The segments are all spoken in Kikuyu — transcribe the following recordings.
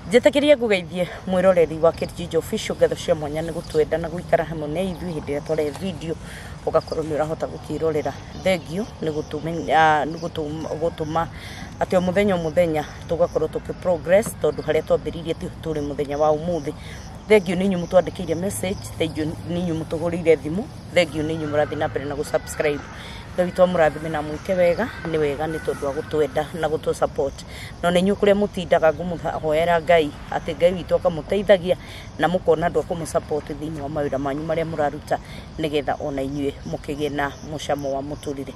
Njĩtĩkĩrie ngũgeithie mwĩroreri wa Kate Official. Ngatho cia mwanya nĩ gũtwenda na gũikara hamwe na ithuĩ hĩndĩ ĩrĩa twarehe video ũgakorwo nĩ ũrahota gũkĩrorera. Thengiũ nĩ gũtũma atĩ o mũthenya o mũthenya tũgakorwo tũkĩ progress, tondũ harĩa twambĩrĩirie tiho tũrĩ mũthenya wa ũmũthĩ. Thengiũ nĩ inyuĩ mũtwandĩkĩire message, thengiũ nĩ inyuĩ mũtũhũrĩire thimũ, thengiũ nĩ inyuĩ mũrathiĩ na mbere na gũ-subscribe. Ngai witũ amũrathime na amwĩke wega. Nĩ wega nĩ tondũ wa gũtwenda na gũtũ support. No nĩ inyuĩ kũrĩa mũtindaga, ngũmũhoera Ngai atĩ Ngai witũ akamũteithagia na mũkona andũ a kũmũ support thĩinĩ wa mawĩra manyu marĩa mũraruta, nĩgetha ona inyuĩ mũkĩgĩe na mũcamo wa mũtũrĩre.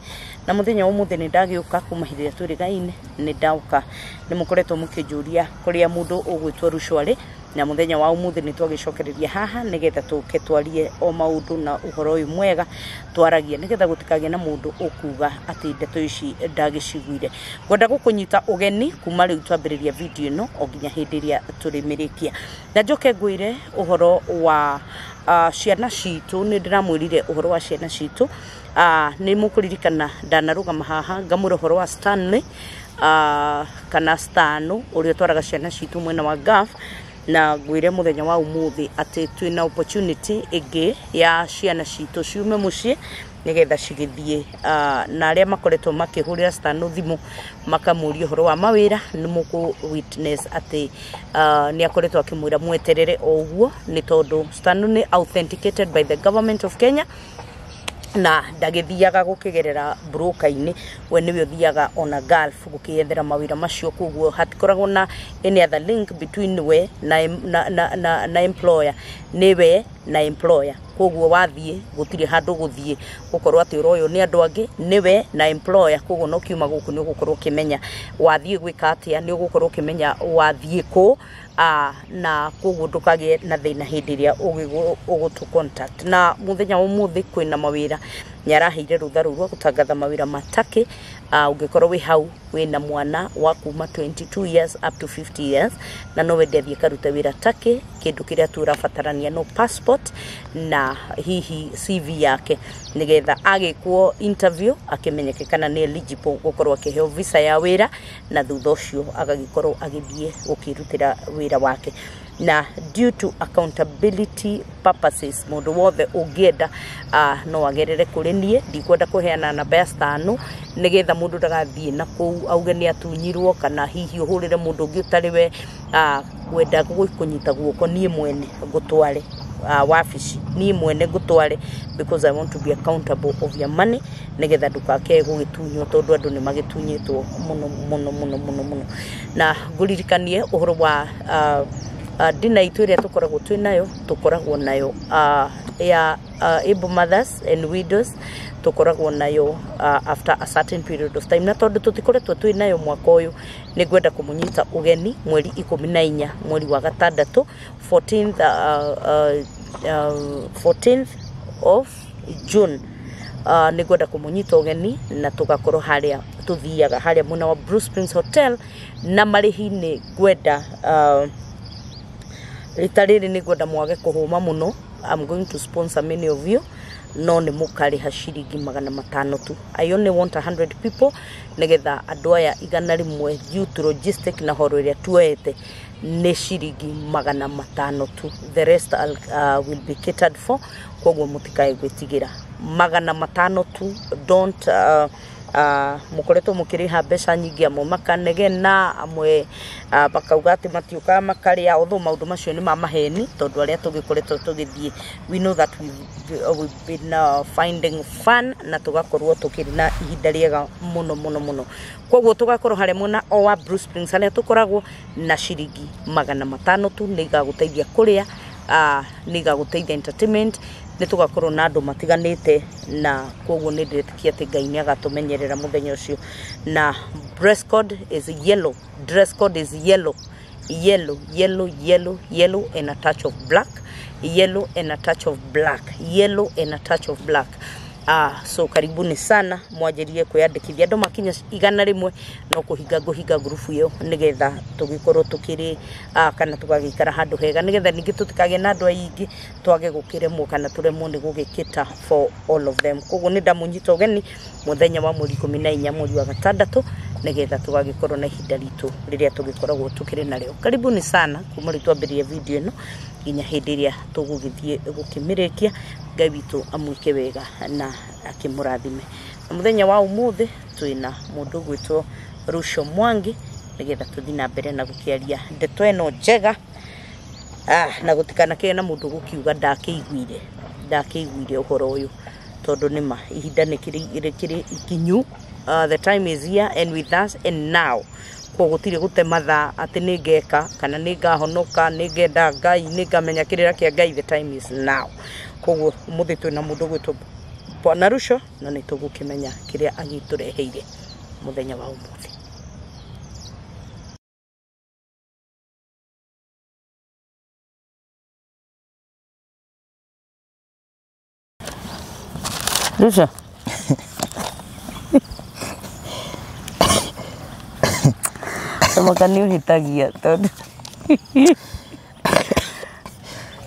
Na mũthenya wa ũmũthĩ nĩ ndagĩũka kuma hĩndĩ ĩrĩa twĩrĩgaine, nĩ ndauka. Nĩ mũkoretwo mũkĩnjũria kũrĩa mũndũ ũgwĩtwo Ruco arĩ, na mũthenya wa ũmũthĩ nĩ twagĩcokereria haha nĩgetha tũke twarie o maũndũ na ũhoro ũyũ mwega twaragia, nĩgetha gũtikagĩe na mũndũ ũkuga atĩ ndeto ici ndagĩciguire. Ngwenda gũkũnyita ũgeni kuma rĩu twambĩrĩria video ĩno o nginya hĩndĩ ĩrĩa tũrĩmĩrĩkia. Na njoke ngwĩre ũhoro wa ciana citũ. Nĩ ndĩramwĩrire ũhoro wa ciana citũ. Nĩ mũkũririkana ndanarũgama haha ngamwĩra ũhoro wa Stanley kana Stano ũrĩa ũtwaraga ciana citũ mwena wa Gulf, na ngwĩre mũthenya wa ũmũthĩ atĩ twĩna opportunity ĩngĩ ya ciana citũ ciume mũciĩ nĩgetha cigĩthiĩ. Na arĩa makoretwo makĩhũrĩra Stano thimũ makamũria ũhoro wa mawĩra, nĩ mũkũ witness atĩ nĩ akoretwo akĩmwĩra mweterere o ũguo, nĩ tondũ Stano nĩ authenticated by the government of Kenya na ndagĩthiaga gũkĩgerera broker-inĩ. We nĩwe ũthiaga ona Gulf gũkĩyethera mawĩra macio, koguo hatikoragwo na any other link between we na employer, nĩwe na employer. Koguo wathiĩ gũtirĩ handũ gũthiĩ gũkorwo atĩ ũroywo nĩ andũ angĩ, nĩwe na employer. Koguo no kiuma gũkũ nĩ ũgũkorwo ũkĩmenya wathiĩ gwĩka atĩa, nĩ ũgũkorwo ũkĩmenya wathiĩ kũ, na koguo ndũkagĩe na thĩna hĩndĩ ĩrĩa ũgũtũ contact. Na mũthenya wa ũmũthĩ kwĩna mawĩra, nĩ araheire rũtha rũu rwa gũtangatha mawĩra ma Turkey. Ũngĩkorwo wĩ hau wĩna mwana wa kuma 22 years up to 50 years na no wende athiĩ karute wĩra Turkey, kĩndũ kĩrĩa tu ũrabatarania no passport na hihi CV yake, nĩgetha agĩkwo interview akĩmenyeke kana nĩ eligible gũkorwo akĩheo visa ya wĩra, na thutha ũcio agagĩkorwo agĩthiĩ gũkĩrutĩra wĩra wake. Na due to accountability purposes, mũndũ wothe ũngĩenda no agerere kũrĩ niĩ. Ndikwenda kũheana namba ya Stano nĩgetha mũndũ ndagathiĩ na kũu auge nĩ atunyirwo, kana hihi ũhũrĩre mũndũ ũngĩ ũtarĩ we. Ngwenda kũnyita guoko niĩ mwene ngũtware wabici, niĩ mwene ngũtware, because I want to be accountable of your money, nĩgetha ndũkake gũgĩtunywo, tondũ andũ nĩ magĩtunyĩtwo mũno mũno mũno mũno mũno. Na ngũririkanie ũhoro wa dinner itũ ĩrĩa tũkoragwo twĩ nayo, tũkoragwo nayo ya able mothers and widows, tũkoragwo nayo after a certain period of time. Na tondũ tũtikoretwo twĩ nayo mwaka ũyũ, nĩ ngwenda kũmũnyita ũgeni mweri 14 mweri wa gatandatũ, 14th, 14th of June. Nĩ ngwenda kũmũnyita ũgeni na tũgakorwo harĩa tũthiaga, harĩa mwena wa Bruce Springs Hotel. Na marĩhi nĩ ngwenda rita rĩrĩ nĩ ngwenda mwage kũhũma mũno. I'm going to sponsor many of you, no nĩ mũkarĩha ciringi 500 tu. I only want 100 people, nĩgetha andũ aya 100, due to logistic na horo ĩrĩa tuoete, nĩ ciringi 500 tu. The rest will be catered for, koguo mũtikae gwĩtigĩra, 500 tu. Don't mũkoretwo mũkĩrĩha mbeca nyingĩ, amwe makanegena, amwe makauga atĩ matiũkaga makarĩa, although maũndũ macio nĩ ma maheni, tondũ arĩa tũgĩkoretwo tũgĩthiĩ, we know that we've been finding fun na tũgakorwo tũkĩrĩ na ihinda rĩega mũno mũno mũno. Koguo tũgakorwo harĩa mwena o wa Bruce Springs harĩa tũkoragwo, na ciringi 500 tu nĩ igagũteithia kũrĩa, nĩ igagũteithia entertainment. Nĩ tũgakorwo na andũ matiganĩte, na koguo nĩ ndĩretĩkia atĩ Ngai nĩ agatũmenyerera mũthenya ũcio. Na dress code is yellow, dress code is yellow, yellow, yellow, yellow, yellow and a touch of black, yellow and a touch of black, yellow and a touch of black. So karibuni sana, mwanjĩrie kwĩyandĩkithia. Andũ makinya 100 no kũhinga ngũhinga ngurubu ĩyo, nĩgetha tũgĩkorwo tũkĩrĩ kana tũgagĩikara handũ hega, nĩgetha ningĩ tũtikagĩe na andũ aingĩ twage gũkĩremwo kana tũremwo nĩ gũgĩkĩta for all of them. Koguo nĩ ndamũnyita ũgeni mũthenya wa mweri 14 mweri wa gatandatũ. Nigetha tũgagĩkorwo na ihinda ritũ rĩrĩa tũgĩkoragwo tũkĩrĩ narĩo. Karibuni sana kuma rĩu twambĩrĩria video ĩno nginya hĩndĩ ĩrĩa tũgũgĩthiĩ gũkĩmĩrĩkia. Ngai witũ amwĩke wega na akĩmũrathime. Na mũthenya wa ũmũthĩ twĩna mũndũ ũgwĩtwo Ruco Mwangi nigetha tũthiĩ na mbere na gũkĩaria ndeto ĩno njega. Na gũtikanakĩgĩe na mũndũ gũkiuga ndakĩiguire ũhoro ũyũ tondũ nĩma ihinda nĩ ikinyu. The time is here and with us and now. Koguo gũtirĩ gũte mathaa atĩ nĩ ngeka kana nĩ ngahonoka, nĩ ngenda Ngai, nĩ ngamenya kĩrĩra kĩa Ngai. The time is now. Koguo ũmũthĩ twĩna mũndũ ũgwĩtwo Bwana Ruco na nĩ tũgũkĩmenya kĩrĩa agĩtũreheire mũthenya wa ũmũthĩ. Ruco. Mũka nĩ ũhĩtagia tondũ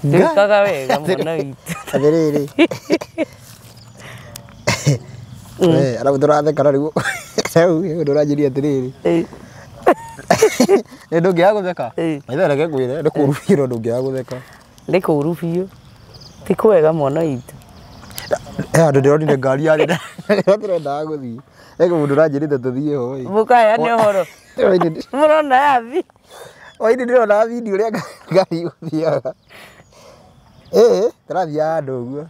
ndwĩkaga wega mwana witũ. Atĩrĩrĩ. We, arabu tũratheka na rĩu rĩu ũndũ ũranjĩria atĩrĩrĩ. Nĩ ndũngĩaga gũtheka? Maitho reke ngwĩre nĩ kũũru biũ no ndũngĩaga gũtheka. Nĩ kũũru biũ. Ti kwega mwana witũ. He handũ ndĩronire ngari yarĩ rĩrĩa tũrendaga gũthiĩ. He mũndũ ũranjĩrĩte tũthiĩ ho ĩ. Mũkaheane ũhoro. Mũrona yathi. Hwaĩ-inĩ ndĩrona video ũrĩa ngari gũthiaga. Ĩĩ, tũrathiaga handũ ũguo,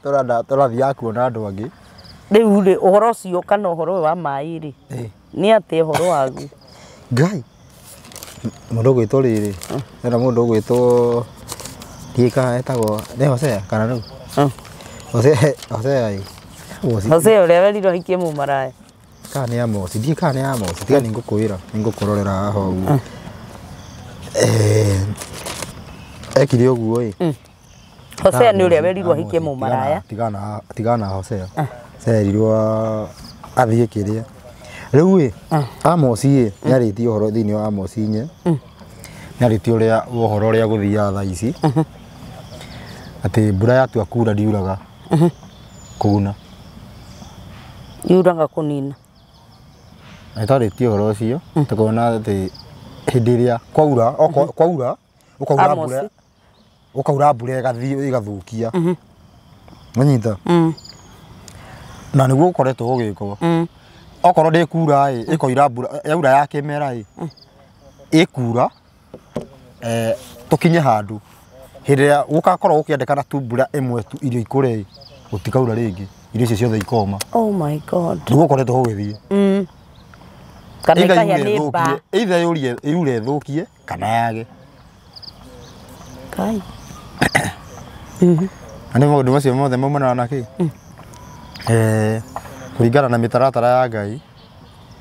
tũrathiaga kuona andũ angĩ. Rĩu rĩ, ũhoro ũcio kana ũhoro ũyũ wa maĩ rĩ, nĩ atĩa ũhoro waguo? Ngai. Mũndũ ũgwĩtwo rĩrĩ, hena mũndũ ũgwĩtwo ndiũĩ kana etagwo nĩ Hosea kana nũ? Hosea ĩ. Hosea ũrĩa werirwo ahikie mũmaraya. Kana nĩ Amosi, ndiũĩ kana nĩ Amosi, tiga nĩ ngũkwĩra, nĩ ngũkũrorera haha ũguo. Ekire ũguo ĩ. Hosea nĩ ũrĩa werirwo ahikie mũmaraya. Tigana na Hosea. Hosea erirwo athiĩ kĩrĩa. Rĩu ĩ, Amosi ĩ, nĩarĩtie ũhoro thĩinĩ wa Amosi 4. Nĩarĩtie ũrĩa ũhoro ũrĩa gũthiaga thaa ici. Atĩ mbura yatua kura ndiuraga. Kũguna. Yuraga kũnina. Nĩtwarĩtie ũhoro ũcio, tũkona atĩ hĩndĩ ĩrĩa kwaura, kwaura, ũkaura mbura. Ũkaura mbura ĩgathiĩ ĩgathũkia. Wanyita? Na nĩguo gũkoretwo gũgĩkwo. Okorwo ndĩkura ĩ, ĩkoira mbura, yaura ya kĩmera ĩ, ĩkura, tũkinye handũ. Hĩndĩ ĩrĩa gũgakorwo gũkĩendekana tu mbura ĩmwe tu irio ikũre ĩ, gũtikaura rĩngĩ. Irio icio ciothe ikoma. Oh my God. Nĩguo gũkoretwo gũgĩthiĩ. Kana ikahĩa nĩ mbaa. Either yure ĩthũkie kana yage. Kai. Na nĩ maũndũ macio mothe maumanaga na kĩ? Kũringana na mĩtaratara ya Ngai.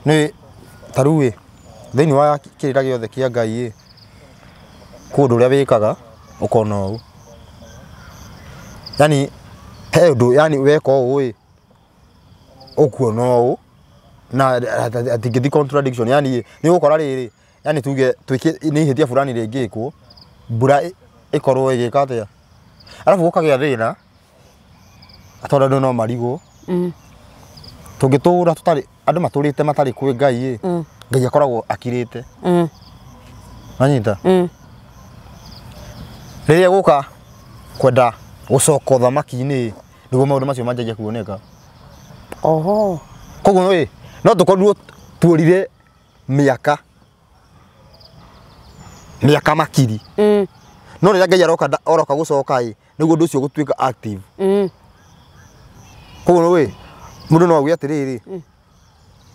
Nĩ ta rĩu ĩ, thĩinĩ wa kĩrĩra gĩothe kĩa Ngai ĩ, kwĩ ũndũ ũrĩa wĩkaga ũkona ũũ. Yaani he ũndũ yaani weka ũũ ĩ, ũkuona ũũ na hatingĩthiĩ contradiction. Yaani nĩ ũgũkora rĩrĩ, yaani tuge twĩke nĩ ihĩtia fulani rĩngĩkwo, mbura ĩkorwo ĩgĩka atĩa. Arabu gũkagĩa thĩna tondũ andũ no marigwo. Tũngĩtũra tũtarĩ andũ matũrĩte matarĩ kwĩ Ngai ĩ, Ngai akoragwo akirĩte. Wanyita? Rĩrĩa gũka kwenda gũcoka ũthamaki-inĩ nĩguo maũndũ macio manjagia kuoneka. Oho. Koguo ĩ, no tũkorirwo tuorire mĩaka makiri. No rĩrĩa Ngai aroka gũcoka ĩ, nĩguo ũndũ ũcio ũgũtuĩka active. Koguo ĩ, mũndũ no auge atĩrĩrĩ,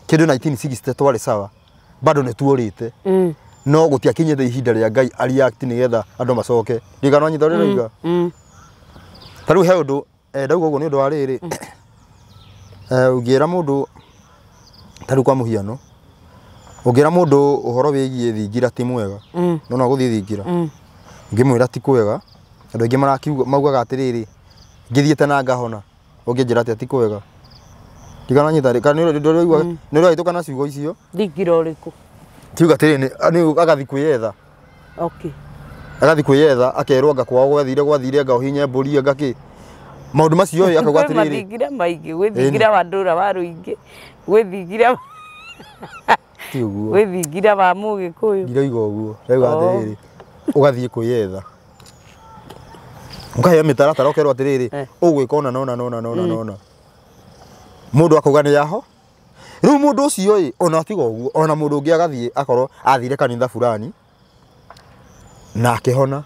kĩndũ 1960 twarĩ sawa, bado nĩ tuorĩte. No gũtiakinyĩte ihinda rĩa Ngai a-react nĩgetha andũ macoke. Ndiũĩ kana wanyita ũrĩa ndĩroiga? Ta rĩu he ũndũ, ndauga ũguo nĩ ũndũ wa rĩrĩ, ũngĩra mũndũ ta rĩu kwa mũhiano, ũngĩra mũndũ ũhoro wĩgiĩ thingira ti mwega, no no gũthiĩ thingira. Ũngĩmwĩra ti kwega, andũ aingĩ marakiuga maugaga atĩrĩrĩ, ngĩthiĩte na ngahona, ũngĩnjĩra atĩa ti kwega. Ndiũĩ kana wanyita, kana nĩ ũraigua, nĩ ũrahĩtũka na ciugo icio. Thingira ũrĩkũ? Tiuga atĩrĩrĩ, nĩ agathiĩ kwĩyetha. Okay. Agathiĩ kwĩyetha, akerwo anga kwao gwathire anga ũhinye mbũri anga kĩ. Maũndũ macio ĩ akauga Kwĩ atĩrĩrĩ. Mathingira maingĩ, gwĩ thingira wa ndũra wa rũingĩ, gwĩ thingira Ti ũguo. Gwĩ thingira wa Mũgĩkũyũ. Ndiroiga ũguo. Ndĩrauga atĩrĩrĩ, ũgathiĩ kwĩyetha. Ũkaheo mĩtaratara ũkerwo atĩrĩrĩ, ũgwĩka ũna na ũna na ũna na ũna na ũna. Mũndũ akauga nĩ yaho. Rĩu mũndũ ũcio ĩ, ona tiga ũguo, ona mũndũ ũngĩ agathiĩ akorwo athire kanitha fulani na akĩhona.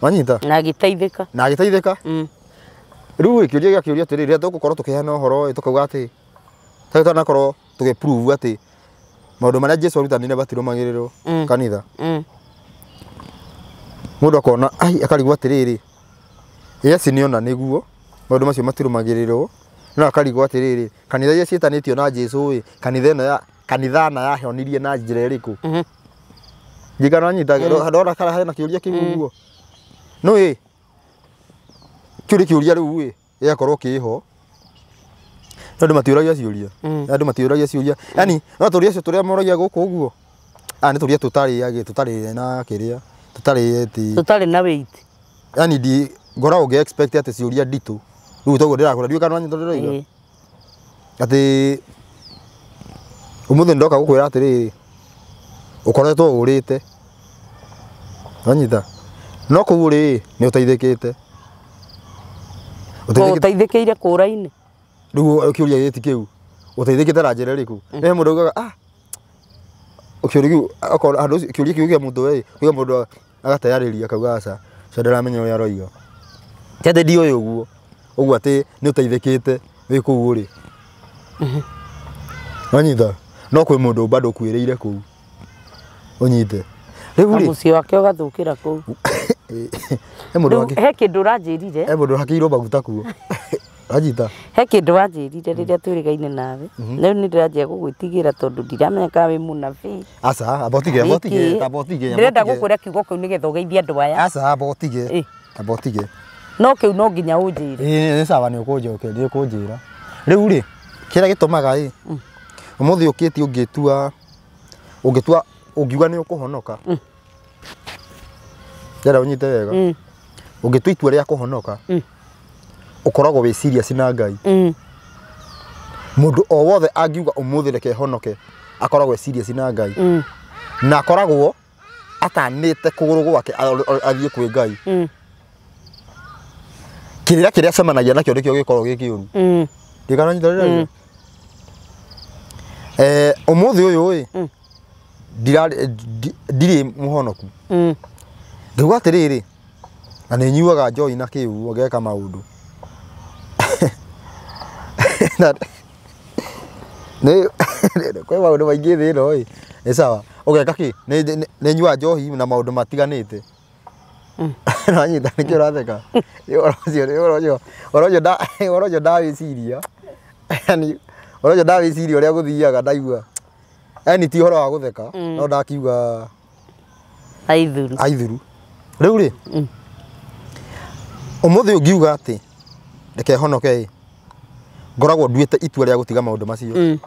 Wanyita? Na agĩteithĩka. Na agĩteithĩka. Rĩu kĩũria gĩa kĩũria atĩrĩrĩ, rĩrĩa tũgũkorwo tũkĩheana ũhoro ĩ, tũkauga atĩ tũtanakorwo tũgĩ prove atĩ maũndũ marĩa Jesũ arutanire matirũmagĩrĩrwo kanitha. Mũndũ akona ai akarigwo atĩrĩrĩ, yes nĩona nĩguo maũndũ macio matirũmagĩrĩrwo, no akarigwo atĩrĩrĩ, kanitha iria ciĩtanĩtio na Jesũ ĩ, kanitha ĩno ya kanitha na yahonirie na njĩra ĩrĩkũ? Njikana nyita ndona kana hena kĩũria kĩu ũguo. No ĩ kĩu nĩ kĩũria rĩu ĩ gĩgakorwo kĩho. No andũ matiũragia ciũria. Andũ matiũragia ciũria. Yaani no tũria acio tũrĩa moragia gũkũ ũguo. Ah nĩ tũria tũtarĩ tũtarĩ na kĩrĩa tũtarĩ eti tũtarĩ na weight. Yaani ndi ngoragwo ngĩ expect atĩ ciũria nditũ. Rĩu toguo ndĩrakũra ndiũĩ kana wanyita ndĩroiga. Atĩ ũmũthĩ ndoka gũkwĩra atĩrĩrĩ, ũkoretwo ũrĩte. Wanyita? No kũu ũrĩ nĩ ũteithĩkĩte. Ũteithĩkĩire kũra-inĩ. Rĩu kĩũria gĩti kĩu ũteithĩkĩte na njĩra ĩrĩkũ? Nĩ mũndũ augaga ah kĩũria kĩu okorwo andũ kĩũria kĩu kĩa mũndũ ĩ, kĩu mũndũ agateyarĩria akauga aca, ũcio ndaramenya ũrĩa aroiga. Ti atĩ ndiũĩ ũguo, ũguo atĩ nĩ ũteithĩkĩte wĩ kũu ũrĩ. Wanyita? No kwĩ mũndũ bado ũkuĩrĩire kũu. Ũnyite. Rĩu rĩ mũciĩ wake ũgathũkĩra kũu. He mũndũ wake. He kĩndũ ũranjĩrire. He mũndũ hakĩirwo maguta kuo. Wanyita? He kĩndũ wanjĩrire rĩrĩa twĩrĩgaine nawe. Rĩu nĩ ndĩranjia gũgwĩtigĩra tondũ ndiramenya kana wĩ mũnabii. Aca, amba ũtige, amba ũtige, amba ũtige. Ndĩrenda gũkwĩra kiugo kĩu nĩgetha ũgeithie andũ aya. Aca, amba ũtige. Amba ũtige. No kĩu no nginya ũnjĩre. Ĩĩ nĩ sawa nĩ ũkũnjokeria, nĩ ũkũnjĩra. Rĩu rĩ, kĩrĩa gĩtũmaga ĩ, ũmũthĩ ũkĩtie ũngĩtua ũngĩtua ũngiuga nĩ ũkũhonoka. Ndĩrenda ũnyite wega. Ũngĩtua itua rĩa kũhonoka, ũkoragwo wĩ serious na Ngai. Mũndũ o wothe angiuga ũmũthĩ reke honoke, akoragwo e serious na Ngai. Na akoragwo atanĩte kũgũrũ gwake athiĩ kwĩ Ngai. Kĩrĩra kĩrĩa acemanagia nakĩo nĩkĩo gĩkoragwo gĩ kĩũru. Ndikana nyita rĩrĩa. Ũmũthĩ ũyũ ĩ, ndirĩ mũhonoku. Ngauga atĩrĩrĩ, na nĩ nyuaga njohi na kĩu ngeka maũndũ. Nĩ kwĩ maũndũ maingĩ thĩ ĩno ĩ, nĩ sawa. Ũgeka kĩ? Nĩ nyuaga njohi na maũndũ matiganĩte. Wanyita nĩkĩo ũratheka? Ũhoro ũcio ndawĩciria. Yaani ũhoro ũcio ndawĩciria ũrĩa gũthiaga ndaigua. Yaani ti ũhoro wa gũtheka, no ndakiuga aithuru. Aithuru. Rĩu rĩ, ũmũthĩ ũngiuga atĩ reke honoke ĩ, ngoragwo nduĩte itua rĩa gũtiga maũndũ macio.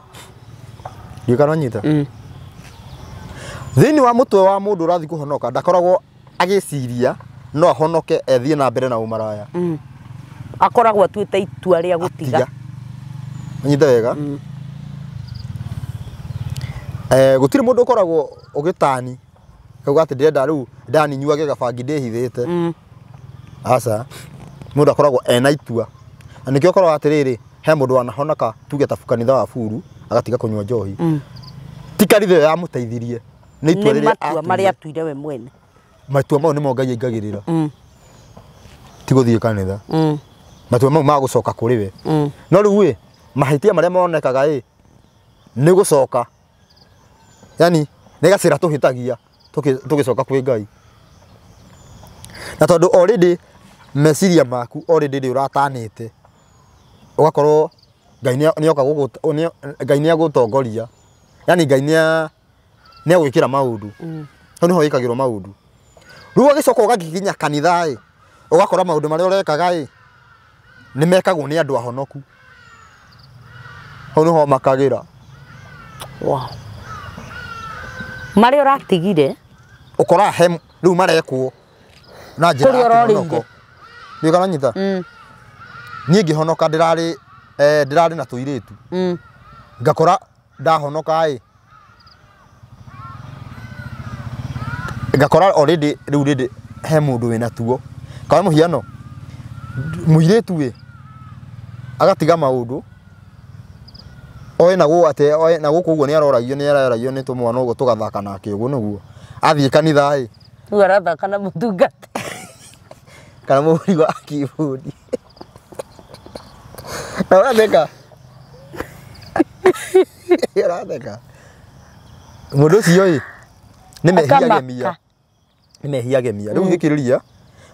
Ndiũĩ kana wanyita? Thĩinĩ wa mũtwe wa mũndũ ũrathiĩ kũhonoka ndakoragwo agĩciria no ahonoke ethiĩ na mbere na ũmaraya. Akoragwo atuĩte itua rĩa gũtiga. Wanyita wega? Gũtirĩ mũndũ ũkoragwo ũgĩtani kauga atĩ ndĩrenda rĩu ndaninyuage gabangi ndĩhithĩte. Aca, mũndũ akoragwo ena itua. Na nĩkĩo ũkoraga atĩrĩrĩ, he mũndũ wanahonoka tuge ta kanitha wa Buru agatiga kũnyua njohi. Ti kanitha ĩyo yamũteithirie, nĩ itua rĩrĩa matua marĩa atuire we mwene. Matua mau nĩmo Ngai aingagĩrĩra. Ti gũthiĩ kanitha. Matua mau ma gũcoka kũrĩ we. No rĩu ĩ, mahĩtia marĩa monekaga ĩ, nĩ gũcoka. Yaani nĩ gacĩra tũhĩtagia tũgĩcoka kwĩ Ngai. Na tondũ already meciria maku already nĩ ũratanĩte, ũgakorwo Ngai nĩoka Ngai nĩagũtongoria. Yaani Ngai nĩagwĩkĩra maũndũ. Hau nĩho wĩkagĩrwo maũndũ. Rĩu ũgagĩcoka ũgagĩkinya kanitha ĩ, ũgakora maũndũ marĩa ũrekaga ĩ, nĩ mekagwo nĩ andũ ahonoku. Hau nĩho makagĩra. Wow. Marĩa ũratigire ũkoraga he rĩu marekwo na njĩra ya kĩhonoko. Ndiũĩ kana wanyita? Niĩ ngĩhonoka ndĩrarĩ ndĩrarĩ na tũirĩtu. Ngakora ndahonoka ĩ, Ngakora already rĩu rĩndĩ he mũndũ wĩna tuo. Kwa mũhiano mũirĩtu ĩ agatiga maũndũ oe na gũ ate oe na gũkũ ũguo nĩ aroragio nĩ tũmwana ũguo tũgathaka nake ũguo nĩguo athiĩ kanitha ĩ rĩu arathaka na mũtungata kana mũhũri wa keyboard na ũratheka ũratheka mũndũ ũcio ĩ nĩ mehia nĩ mehia gemia rĩu gĩkĩrĩria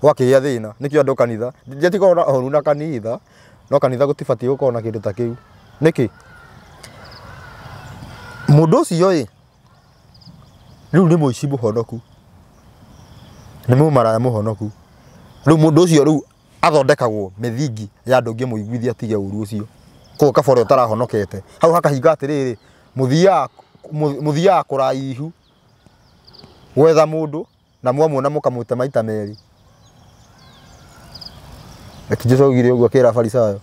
gwakĩgĩa thĩna nĩkĩo andũ kanitha ndiatikorwo na ũru na kanitha no kanitha gũtibatiĩ gũkorwo na kĩndũ ta kĩu nĩkĩ mũndũ ũcio ĩ rĩu nĩ mũici mũhonoku nĩ mũmaraya mũhonoku rĩu mũndũ ũcio rĩu athondekagwo mĩthingi ya andũ ũngĩmũiguithia atige ũru ũcio koguo kaba ũrĩa ũtarahonokete hau hakahinga atĩrĩrĩ mũthiaga kũraihu gwetha mũndũ na mwamuona mũkamũte maita merĩ. Ati Jesũ augire ũguo akĩra Farisayo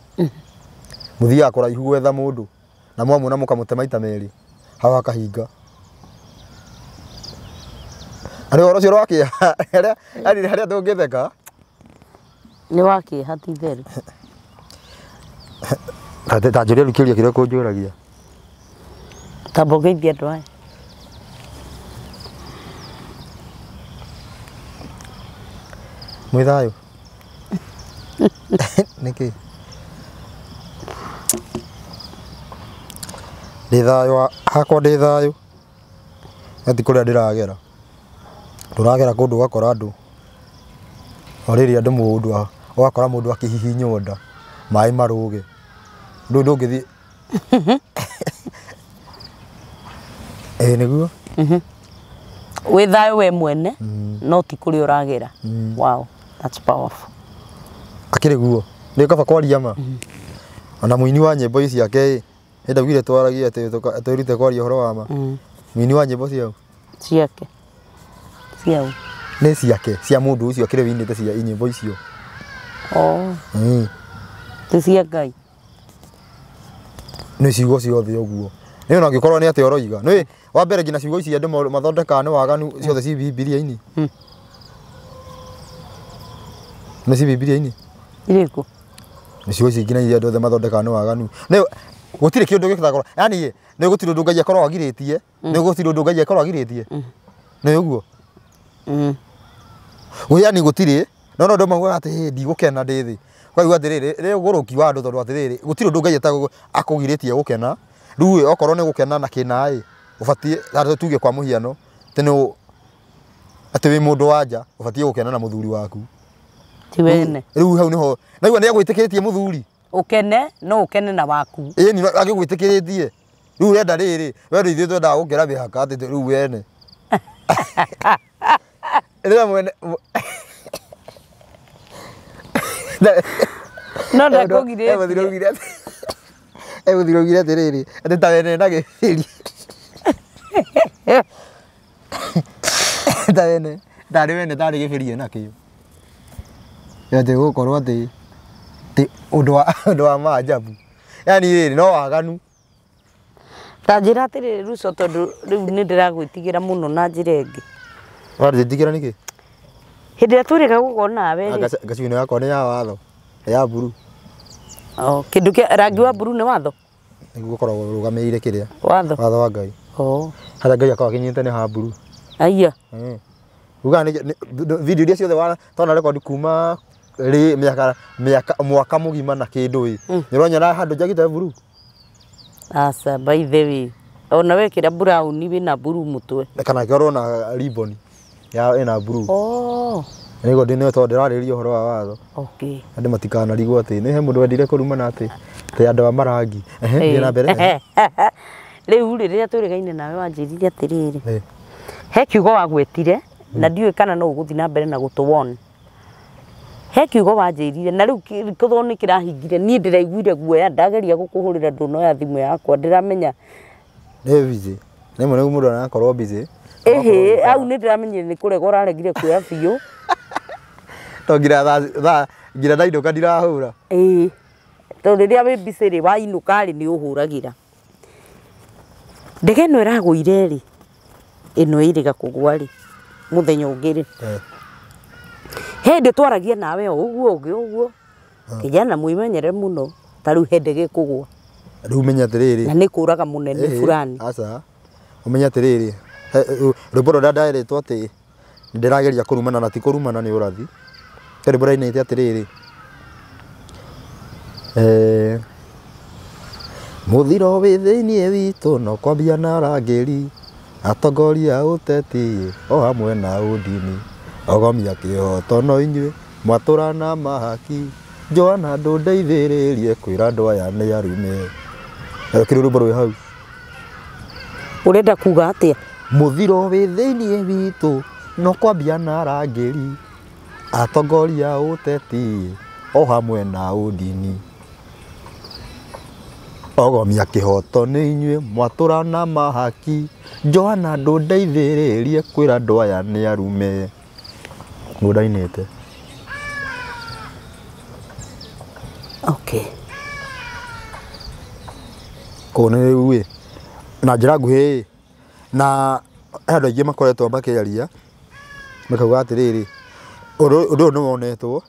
mũthiaga kũraihu gwetha mũndũ na mwamuona mũkamũte maita merĩ hau hakahinga. Arĩ ũhoro ũcio wa kĩeha harĩa tũngĩtheka nĩ wa kĩeha ti itherũ. Ta njũria rĩu kĩũria kĩrĩa ũkũnjũragia. Tamba ũgeithie andũ aya. Mwĩ thayũ? Nĩkĩ? Ndĩ thayũ hakwa ndĩ thayũ no ti kũrĩa ndĩragera. Ndũragera kũndũ ũgakora andũ o rĩrĩ andũ mũndũ ũgakora mũndũ akĩhihinywo nda maĩ marũge ndũ ndũngĩthiĩ ĩĩ nĩguo wĩ thayũ we mwene no ti kũrĩa ũragera. Wow, that's powerful. Akĩrĩ guo nĩ kaba kwaria ma ona mũini wa nyĩmbo ici ciake ĩ ndaugire twaragie atĩ twĩrute kwaria ũhoro wa ma mũini wa nyĩmbo ciao ciake ciao nĩ ciake cia mũndũ ũcio akĩrĩ wĩinĩte cia nyĩmbo icio. Oh ti cia Ngai nĩ ciugo ciothe ũguo nĩ ona angĩkorwo nĩ atĩ ũroiga nĩ wa mbere nginya ciugo ici andũ mathondekaga nĩ waganu ciothe ci Bibilia-inĩ nĩ ci Bibilia-inĩ irĩkũ nĩ ciugo ici nginya iria andũ othe mathondekaga nĩ waganu nĩ gũtirĩ kĩũndũ gĩtagwo yani nĩ gũtirĩ ũndũ Ngai akorwo agirĩtie nĩ gũtirĩ ũndũ Ngai akorwo agirĩtie nĩ ũguo yani gũtirĩ no no andũ maugaga atĩ ndigũkena ndĩ thĩ ũkaigua atĩrĩrĩ rĩ ũgũrũki wa andũ tondũ atĩrĩrĩ gũtirĩ ũndũ Ngai akũgirĩtie gũkena rĩu okorwo nĩ gũkena na kĩna ĩ ũbatiĩ tuge kwa mũhiano atĩ nĩ atĩ wĩ mũndũ wa nja ũbatiĩ gũkena na mũthuri waku ti wene rĩu hau nĩho naigua nĩ agwĩtĩkĩrĩtie mũthuri ũkene no ũkene na waku ĩni agĩgwĩtĩkĩrĩtie rĩu ũrenda rĩrĩ we rĩu ithuĩ twendaga gũkĩra mĩhaka atĩ rĩu wene rĩrĩa mwene no ndakũgirĩtie Egũthire augire atĩrĩrĩ atĩ ta wene na gĩbĩri ta wene tarĩ wene tarĩ gĩbĩri enakĩo atĩ gũkorwo atĩ ũndũ wa maajabu yani rĩrĩ no waganu. Ta njĩra atĩrĩrĩ Ruco tondũ rĩu nĩ ndĩragwĩtigĩra mũno na njĩra ĩngĩ. Ũranjĩtigĩra nĩkĩ? Hĩndĩ ĩrĩa twĩrĩga gũkorwo nawe rĩ Ngacuino yakwa nĩ ya watho ya mburu. Oh, kĩndũ kĩa rangi wa mburu nĩ watho? Nĩguo ũkoragwo ũrũgamĩrĩire kĩrĩa watho watho wa Ngai. Oh harĩa Ngai akoragwo akinyĩte nĩ ha mburu. Aya ugaga nĩ video iria ciothe twana record kuma rĩ mĩaka mwaka mũgima na kĩndũ ĩ nĩ ũronyona handũ njagĩte mburu? Aca, by the way ona wekĩra brown wĩna mburu mũtwe kana ĩkorwo na ribbon ya ĩna mburu. Oh nĩguo ndĩ tondũ ndĩrarĩrĩria ũhoro wa watho. Okay andũ matikanarigwo atĩ nĩ he mũndũ wendire kũrumana atĩ andũ a marangi. Thiĩ na mbere. Rĩu rĩ rĩrĩa twĩrĩgaine nawe wanjĩrire atĩrĩrĩ he kiugo wagwetire na ndiũĩ kana no ũgũthiĩ na mbere na gũtũwon. He kiugo wanjĩrire na rĩu kĩthwo nĩ kĩrahingire niĩ ndĩraiguire guoya ndageria gũkũhũrĩra ndũnoya thimũ yakwa ndĩramenya nĩ busy nĩ mũno mũndũ arakorwo busy. Ĩhĩ au nĩ ndĩramenyire nĩ kũrega ũraregire kuoya biũ to ngira thaa ngira ndainũka ndirahũra. Ĩĩ tondũ rĩrĩa wĩ busy rĩ wainũka rĩ nĩ ũhũragĩra. Ndege ĩno ĩragũire rĩ ĩno ĩrĩga kũgwa rĩ Muthenya ũngĩ rĩ. Hĩndĩ twaragia nawe o ũguo ũngĩ ũguo. Kijana mwimenyere mũno ta rĩu he ndege ĩkũgũa. Rĩu menya atĩrĩrĩ. Na nĩ kũraga mũnene fulani. Aca. Ũmenye atĩrĩrĩ. Rwĩmbo rũrĩa ndaĩrĩtwo atĩ ndĩrageria kũrumana na ti kũrumana nĩ ũrathi. He rwĩmbo rainĩte atĩrĩrĩ. Mũthiro wĩ thĩiniĩ witũ no kwambia na arangĩri atongoria a ũteti o hamwe na ũndini ogomia kĩhoto no inyuĩ mwatũra na mahaki Joana ndũndeithĩrĩrie kwĩra andũ aya nĩ arume. Kĩrĩ rwĩmbo rwĩ hau. Ũrenda kuga atĩa? Mũthiro wĩ thĩiniĩ witũ no kwambia na arangĩri atongoria a ũteti o hamwe na ũndini ogomia kĩhoto nĩ inyuĩ mwatũra na mahaki Joana ndũndeithĩrĩrie kwĩra andũ aya nĩ arume. Nĩguo ndainĩte. Okay. Kũu nĩ rĩu ĩ na njĩra nguhĩ ĩ na he andũ aingĩ makoretwo makĩaria makauga atĩrĩrĩ ũndũ ũyũ nĩ wonetwo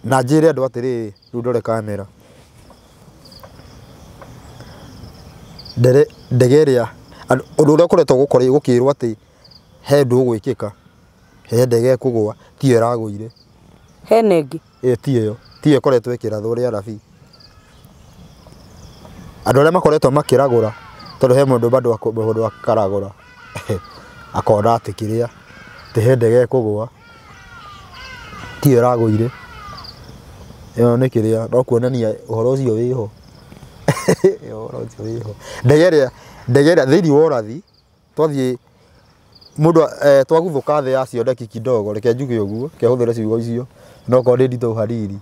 na njĩre andũ atĩrĩrĩ rĩu ndore kamera ndege ĩrĩa ũndũ ũrĩa ũkoretwo gũkĩrwo atĩ he ũndũ ũgwĩkĩka he ndege ĩkũgũa tiyo ĩragũire. Hena ĩngĩ. Ĩyo tiyo tiyo ĩkoretwo ĩkĩrathwo rĩ arabi andũ arĩa makoretwo makĩragũra tondũ he mũndũ bado mũndũ akaragũra akona atĩ kĩrĩa atĩ he ndege ĩkũgũa tiyo ĩragũire ĩyo nĩ kĩrĩa no kuonania ũhoro ũcio wĩho. Ũhoro ũcio wĩho ndege ĩrĩa thĩinĩ wa ũrathi twathiĩ mũndũ twaguthũka thĩ ya cioneki kidogo reke njuge ũguo reke hũthĩre ciugo icio no korwo ndĩ nditũ hanini.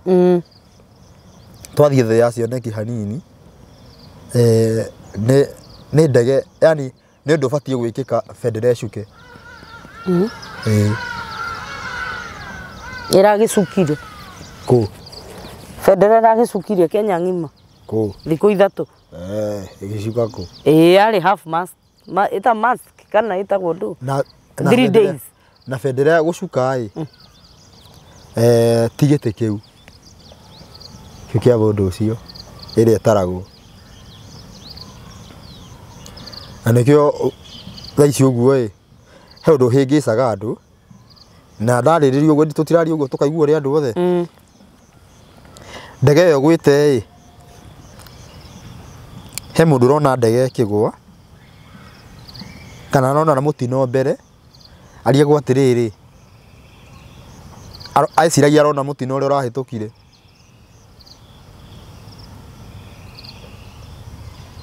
Twathiĩ thĩ ya cioneki hanini nĩ ndege yani nĩ ũndũ ũbatiĩ gwĩkĩka bendera ĩcuke. Ĩragĩcukire. Kũ? Bendera ĩragĩcukire Kenya ng'ima. Kũ? Thikũ ithatũ. Ĩgĩcuka kũ? Ĩĩ yarĩ half mast. Ĩta mask kana ĩtagwo ndũ? Na 3 days. Na bendera gũcuka ĩ ti gĩtĩ kĩu kĩu kĩa mũndũ ũcio ĩrĩa ĩtaragwo na nĩkĩo thaa ici ũguo ĩ he ũndũ ũhĩngĩcaga andũ na ndarĩrĩria ũguo tũtiraria ũguo tũkaigua ũrĩa andũ othe. Ndege ĩyo ĩgwĩte ĩ he mũndũ ũrona ndege ĩkĩgũa kana arona na mũtino mbere ariagwo atĩrĩrĩ eciragia arona mũtino ũrĩa ũrahĩtũkire.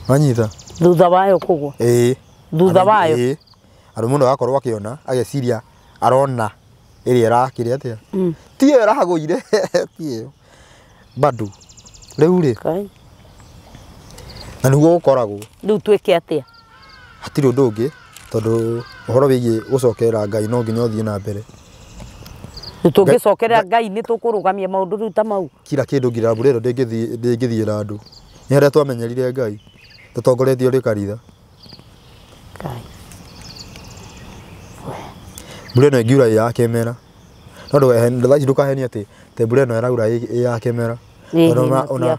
Wanyita? Thutha wayo kũgũa. Ĩĩ. Thutha wayo. Ĩĩ. Andũ mũndũ agakorwo akĩona ageciria arona ĩrĩa ĩrakĩrĩa atĩa. Ti ĩyo ĩragũire ti ĩyo. Bado rĩu rĩ na nĩguo gũkoragwo. Rĩu twĩke atĩa? Hatirĩ ũndũ ũngĩ tondũ ũhoro wĩgiĩ gũcokerera Ngai no nginya ũthiĩ na mbere. Tũngĩcokerera Ngai nĩ tũkũrũgamia maũndũ rĩu ta mau. Kila kĩndũ nginya mbura ĩno ndĩngĩthiĩra andũ. Nĩ harĩa twamenyerire Ngai tũtongoretio nĩ kanitha. Ngai. Mbura ĩno ĩngiura ĩ ya kĩmera. No thaa ici ndũkahenie atĩ mbura ĩno ĩraura ĩ ya kĩmera. Ona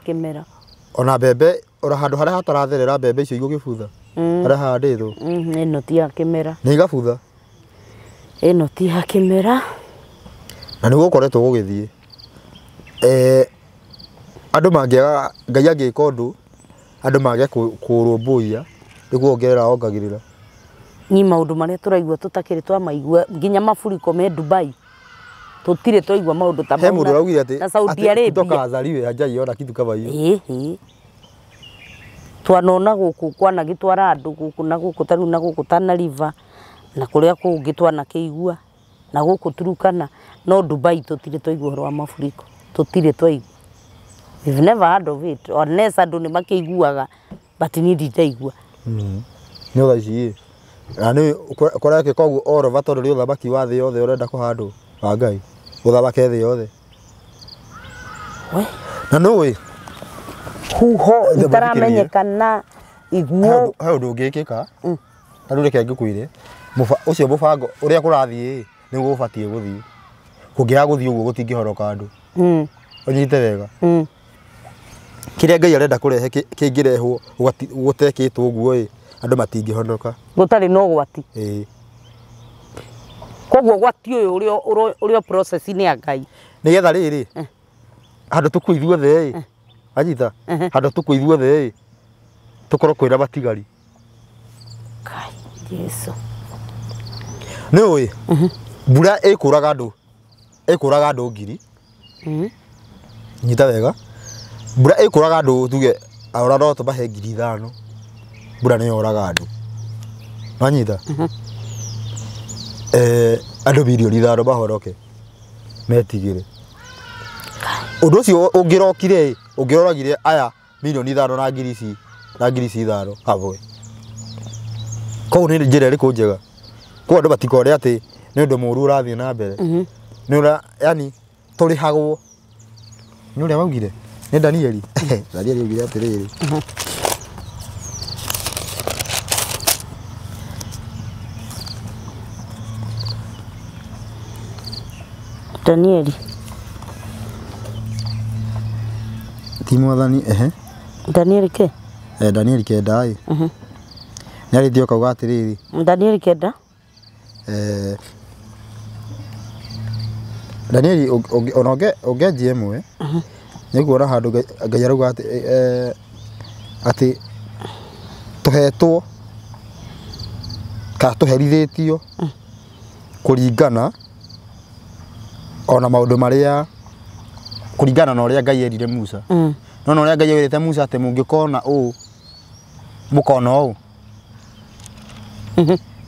ona mbembe ona handũ harĩa hataratherera mbembe icio igũgĩbutha. Harĩa hahandĩtwo. Ĩno ti ya kĩmera. Nĩ igabutha. Ĩno ti ya kĩmera. Na nĩguo gũkoretwo gũgĩthiĩ. Andũ mangĩaga Ngai angĩka ũndũ andũ mage kũrũmbũiya nĩguo ongerera ongagĩrĩra. Ni maũndũ marĩa tũraigua tũtakĩrĩ twamaigua nginya maburiko me Dubai. Tũtirĩ twaigua maũndũ ta mau. He mũndũ ũraugire atĩ na Saudi Arabia kutoka azaliwe hajaiona kitu kama hiyo. Ĩĩ. Twanona gũkũ kwanagĩtwara andũ gũkũ na gũkũ ta rĩu na gũkũ Tana River na kũrĩa kũngĩ twanakĩigua na gũkũ Turkana no Dubai tũtirĩ twaigua ũhoro wa maburiko. Tũtirĩ twaigua. We've never heard of it unless andũ nĩ makĩiguaga but niĩ ndindaigua. Nĩ thaa ici ĩ na nĩ kũrekĩka ũguo all over tondũ nĩ ũthamaki wa thĩ yothe ũrenda kũhandwo wa Ngai ũthamake thĩ yothe. We na nũĩ huho itaramenyekana iguo he ũndũ ũngĩkĩka ta rĩu reke ngĩkwĩre Ũcio mũbango ũrĩa kũrathiĩ nĩguo ũbatiĩ gũthiĩ. Kũngĩaga gũthiĩ ũguo gũtingĩhonoka andũ. Ũnyite wega. Kĩrĩa Ngai arenda kũrehe kĩngĩrehwo gũtekĩtwo ũguo ĩ andũ matingĩhonoka. Gũtarĩ na ũgwati. Ĩĩ. Koguo ũgwati ũyũ ũrĩa process-inĩ ya Ngai. Nĩgetha rĩrĩ handũ tũkue ithuothe ĩ anyita handũ tũkue ithuothe ĩ tũkorwo kwĩna matigari. Ngai Jesu. Nĩ ũĩ mbura ĩkũraga andũ ĩkũraga andũ ngiri. Nyita wega. Mbura ĩkũraga andũ tuge arora no tũmahe 5,000. Mbura nĩ yoraga andũ. Wanyita? Andũ 5 milioni mahoroke metigĩre. Ũndũ ũcio ũngĩrokire ũngĩroragire aya 5 milioni na ngiri ici na ngiri ici 5 hamwe. Koguo nĩ njĩra ĩrĩkũ njega? Koguo andũ matikore atĩ nĩ ũndũ mũũru ũrathiĩ na mbere. Nĩ ũra yani tũrĩhagwo. Nĩ ũrĩa waugire? Nĩ Danieli. Danieli augire atĩrĩrĩ. Danieli. Ti mwathani ehe. Danieli ke? Danieli kenda ĩ. Nĩ arĩtie ũkauga atĩrĩrĩ. Danieli kenda? Danieli ona ũngĩanjia ĩmwe nĩ kuona handũ Ngai arauga atĩ atĩ tũhetwo kana tũherithĩtio kũringana ona maũndũ marĩa kũringana na ũrĩa Ngai erire Musa. No na ũrĩa Ngai erĩte Musa atĩ mũngĩkona ũũ mũkona ũũ.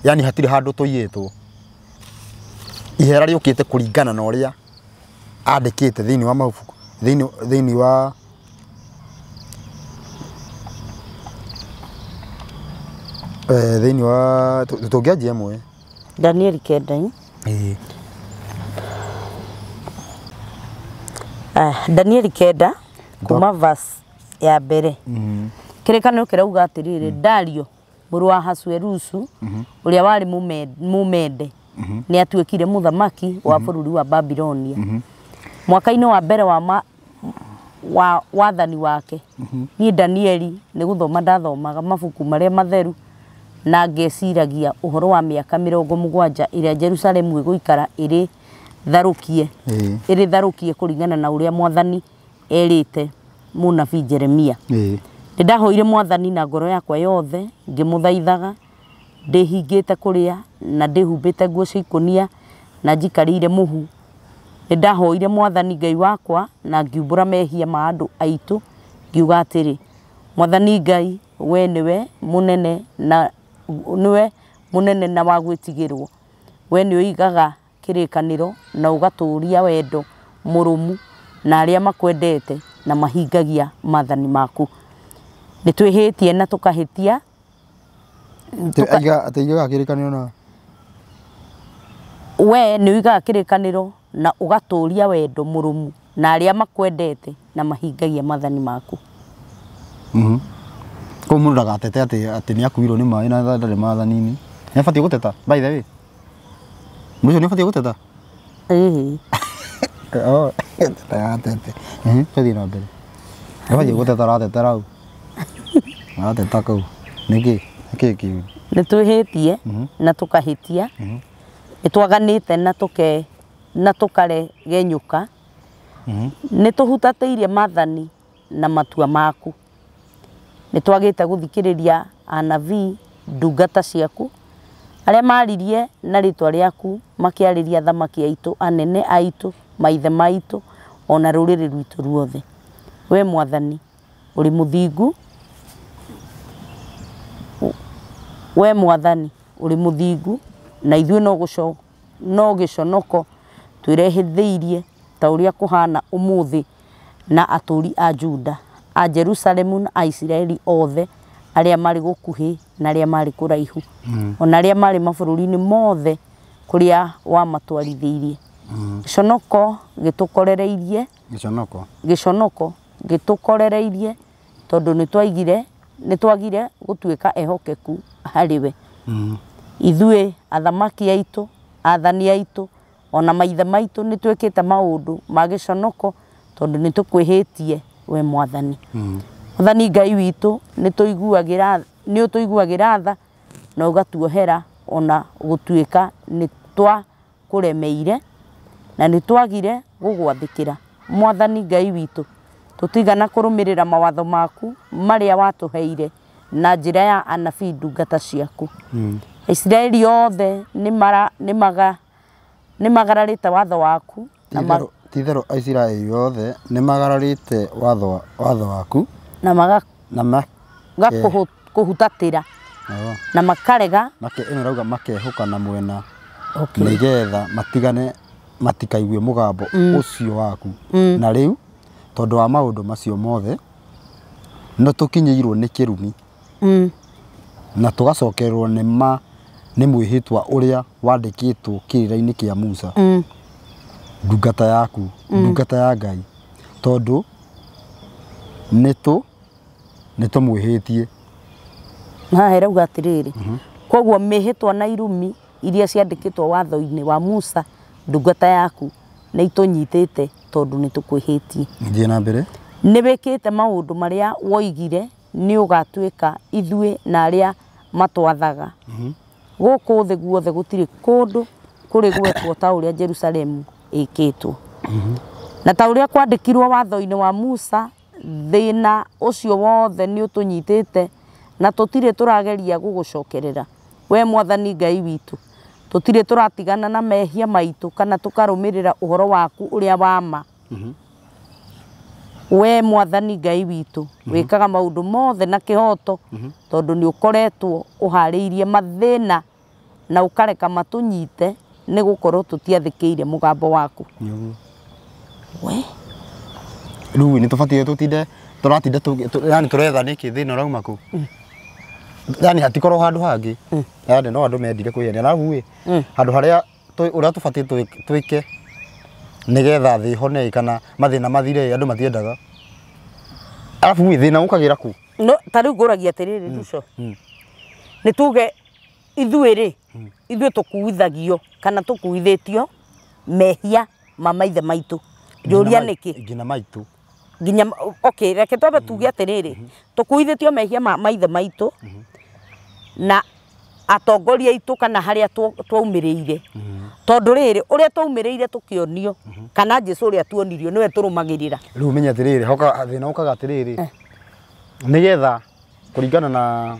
Yani hatirĩ handũ tũiyĩtwo. Ihera rĩũkĩte kũringana na ũrĩa andĩkĩte thĩinĩ wa mabuku thĩinĩ wa thĩinĩ wa tũngĩanjia ĩmwe. Danieli kenda. Ĩĩ. Danieli kenda kuma verse ya mbere. Kĩrĩkanĩro kĩrauga atĩrĩrĩ, Dario mũrũ wa Ahasuerusu ũrĩa warĩ Mũmende nĩ atuĩkire mũthamaki wa bũrũri wa Babilonia. Mwaka-inĩ wa mbere wa wathani wake, niĩ Danieli nĩ gũthoma ndathomaga mabuku marĩa matheru na ngeciragia ũhoro wa mĩaka 70 ĩrĩa Jerusalemu ĩgũikara ĩrĩ tharũkie ĩrĩ tharũkie kũringana na ũrĩa mwathani erĩte mũnabii Jeremia. Nĩ ndahoire mwathani na ngoro yakwa yothe ngĩmũthaithaga ndĩhingĩte kũrĩa na ndĩhumbĩte nguo cia ikũnia na njikarĩire mũhu. Nĩ ndahoire mwathani Ngai wakwa na ngiumbũra mehia ma andũ aitũ ngiuga atĩrĩ, Mwathani Ngai we nĩwe mũnene na nĩwe mũnene na wa gwĩtigĩrwo. We nĩ ũigaga kĩrĩkanĩro na ũgatũũria wendo mũrũmu na arĩa makwendete na mahingagia maathani maku. Nĩ twĩhĩtie na tũkahĩtia. Atĩ aigaga kĩrĩkanĩro na we nĩ ũigaga kĩrĩkanĩro na ũgatũũria wendo mũrũmu na arĩa makwendete na mahingagia maathani maku. Koguo mũndũ ndagatete atĩ nĩ akuirwo nĩ maĩ na ndarĩ maathani-inĩ. Nĩ abatiĩ gũteta by the way. Mũndũ ũcio nĩ abatiĩ gũteta? Ĩĩ. Ndagatete. Tũthiĩ na mbere. Nĩ abatiĩ gũteta arateta rau. Arateta kau. Nĩkĩ? Nĩkĩ kĩu? Nĩ twĩhĩtie na tũkahĩtia. Nĩ twaganĩte na tũkaregenyũka. Nĩ tũhutatĩirie maathani na matua maku. Nĩ twagĩte gũthikĩrĩria anabii ndungata ciaku arĩa maririe na rĩtwa rĩaku makĩarĩria athamaki aitũ, anene aitũ, maithe maitũ ona rũrĩrĩ rwitũ ruothe. We mwathani ũrĩ mũthingu, we mwathani ũrĩ mũthingu na ithuĩ no gĩconoko twĩrehithĩirie ta ũrĩa kũhana ũmũthĩ na atũũri a Juda, a Jerusalemu na a Isiraeli othe arĩa marĩ gũkuhĩ na arĩa marĩ kũraihu, ona arĩa marĩ mabũrũri-inĩ mothe kũrĩa wamatwarithĩirie. Gĩconoko gĩtũkorereirie, gĩconoko gĩtũkorereirie tondũ nĩ twagire gũtuĩka ehokeku harĩ we. Ithuĩ athamaki aitũ, athani aitũ, ona maithe maitũ nĩ twĩkĩte maũndũ ma gĩconoko tondũ nĩ tũkwĩhĩtie we Mwathani. Mwathani Ngai witũ nĩ ũtũiguagĩra tha na ũgatuohera ona gũtuĩka nĩ twakũremeire na nĩ twagire gũgwathĩkĩra. Mwathani Ngai witũ, tũtigana kũrũmĩrĩra mawatho maku marĩa watũheire na njĩra ya anabii ndungata ciaku. Isiraeli othe nĩ magararĩte watho waku na Titherũ Aisiraeli othe nĩ magararĩte watho waku na magakũhutatĩra na makarega ĩno ĩrauga makehoka na mwena nĩgetha matigane matikaigue mũgambo ũcio waku. Na rĩu tondũ wa maũndũ macio mothe no tũkinyĩirwo nĩ kĩrumi na tũgacokerwo nĩ mwĩhĩtwa ũrĩa wandĩkĩtwo kĩrĩra-inĩ kĩa Musa ndungata yaku, ndungata ya Ngai, tondũ nĩ tũmwĩhĩtie. Haha ĩrauga atĩrĩrĩ, koguo mĩhĩtwa na irumi iria ciandĩkĩtwo watho-inĩ wa Musa ndungata yaku nĩ itũnyitĩte tondũ nĩ tũkwĩhĩtie. Thiĩ na mbere. Nĩ wĩkĩte maũndũ marĩa woigire nĩ ũgatuĩka ithuĩ na arĩa matwathaga. Gũkũ thĩ guothe gũtirĩ kũndũ kũrĩ gwekwo ta ũrĩa Jerusalemu ĩkĩtwo. Na ta ũrĩa kwandĩkirwo watho-inĩ wa Musa, thĩna ũcio wothe nĩ ũtũnyitĩte na tũtirĩ tũrageria gũgũcokerera. We Mwathani Ngai witũ, tũtirĩ tũratigana na mehia maitũ kana tũkarũmĩrĩra ũhoro waku ũrĩa wa ma. We Mwathani Ngai witũ, wĩkaga maũndũ mothe na kĩhoto tondũ nĩ ũkoretwo ũharĩirie mathĩna na ũkareka matũnyite nĩ gũkorwo tũtiathĩkĩire mũgambo waku. We rĩu nĩ tũbatiĩ tũtinde tũratinda yani tũretha nĩkĩ thĩna ũrauma kũ? Yani hatikorwo handũ hangĩ, yani no andũ mendire kwĩyenia. Arabu ĩ handũ harĩa ũrĩa tũbatiĩ twĩke nĩgetha thĩ ĩhone kana mathĩna mathire andũ matiendaga. Arabu ĩ thĩna ũkagĩra kũ? No ta rĩu ngũragia atĩrĩrĩ Ruco, nĩ tuge ithuĩ rĩ, ithuĩ tũkuithagio kana tũkuithĩtio mehia ma maithe maitũ. Njũria nĩkĩ? Nginya maitũ. Nginya okay, reke twambe tuge atĩrĩrĩ, tũkuithĩtio mehia ma maithe maitũ na atongoria aitũ kana harĩa twaumĩrĩire. Tondũ rĩrĩ ũrĩa twaumĩrĩire tũkĩonio kana Jesũ ũrĩa tuonirio nĩwe tũrũmagĩrĩra. Rĩu ũmenye atĩrĩrĩ, hoka thĩna ũkaga atĩrĩrĩ, nĩgetha kũringana na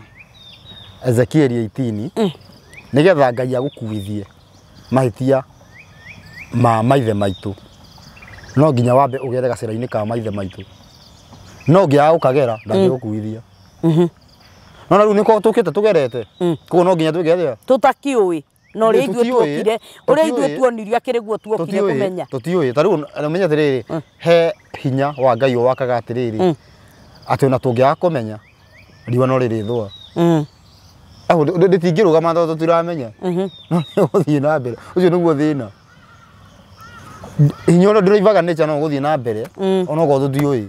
Ezekiel 18 nĩgetha Ngai agũkuithie mahĩtia ma maithe maitũ no nginya wambe ũgere gacĩra-inĩ ka maithe maitũ. No ũngĩaga gũkagera ndangĩgũkuithia. No na rĩu nĩko tũkĩte tũgerete, koguo no nginya twĩke atĩa? Tũtakĩũĩ na ũrĩa ithuĩ tuokire, ũrĩa ithuĩ tuonirio akĩrĩ guo tuokire kũmenya. Tũtiũĩ. Ta rĩu ũmenye atĩrĩrĩ, he hinya wa Ngai wakaga atĩrĩrĩ atĩ ona tũngĩaga kũmenya riũa no rĩrĩthũa. Aho ndĩtingĩrũgama tondũ tũtiramenya. No nĩgũthiĩ na mbere. Ũcio nĩguo thĩna. Hinya ũrĩa ndĩroivaga nature no gũthiĩ na mbere onokorwo tũtiũĩ.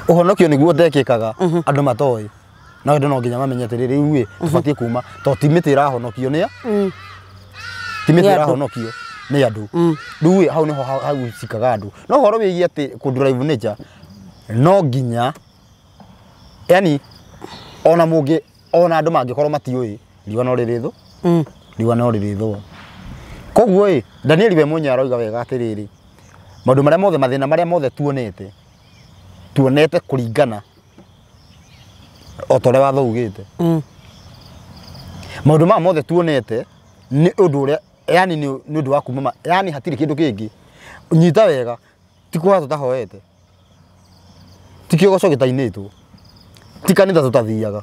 Ũhonokio nĩguo ũtekĩkaga andũ matoĩ. Na andũ no nginya mamenye atĩrĩrĩ, rĩu ĩ tũbatiĩ kuma tondũ ti mĩtĩ ĩrahonokio nĩ ti mĩtĩ ĩrahonokio nĩ andũ. Rĩu ĩ hau nĩho haucikaga andũ. No ũhoro wĩgiĩ atĩ kũ drive nature no nginya yani ona mũngĩ ona andũ mangĩkorwo matiũĩ riũa no rĩrĩthũ, riũa no rĩrĩthũa. Koguo ĩ Danieli we mwenyewe aroiga wega atĩrĩrĩ, maũndũ marĩa mothe mathĩna marĩa mothe tuonete tuonete kũringana o ta ũrĩa watho ugĩte. Maũndũ maya mothe tuonete nĩ ũndũ ũrĩa yani nĩ ũndũ wa kuma yani hatirĩ kĩndũ kĩngĩ. Nyita wega, ti kũhoya tũtahoete, ti kĩgoco gĩtainĩtwo, ti kanitha tũtathiaga.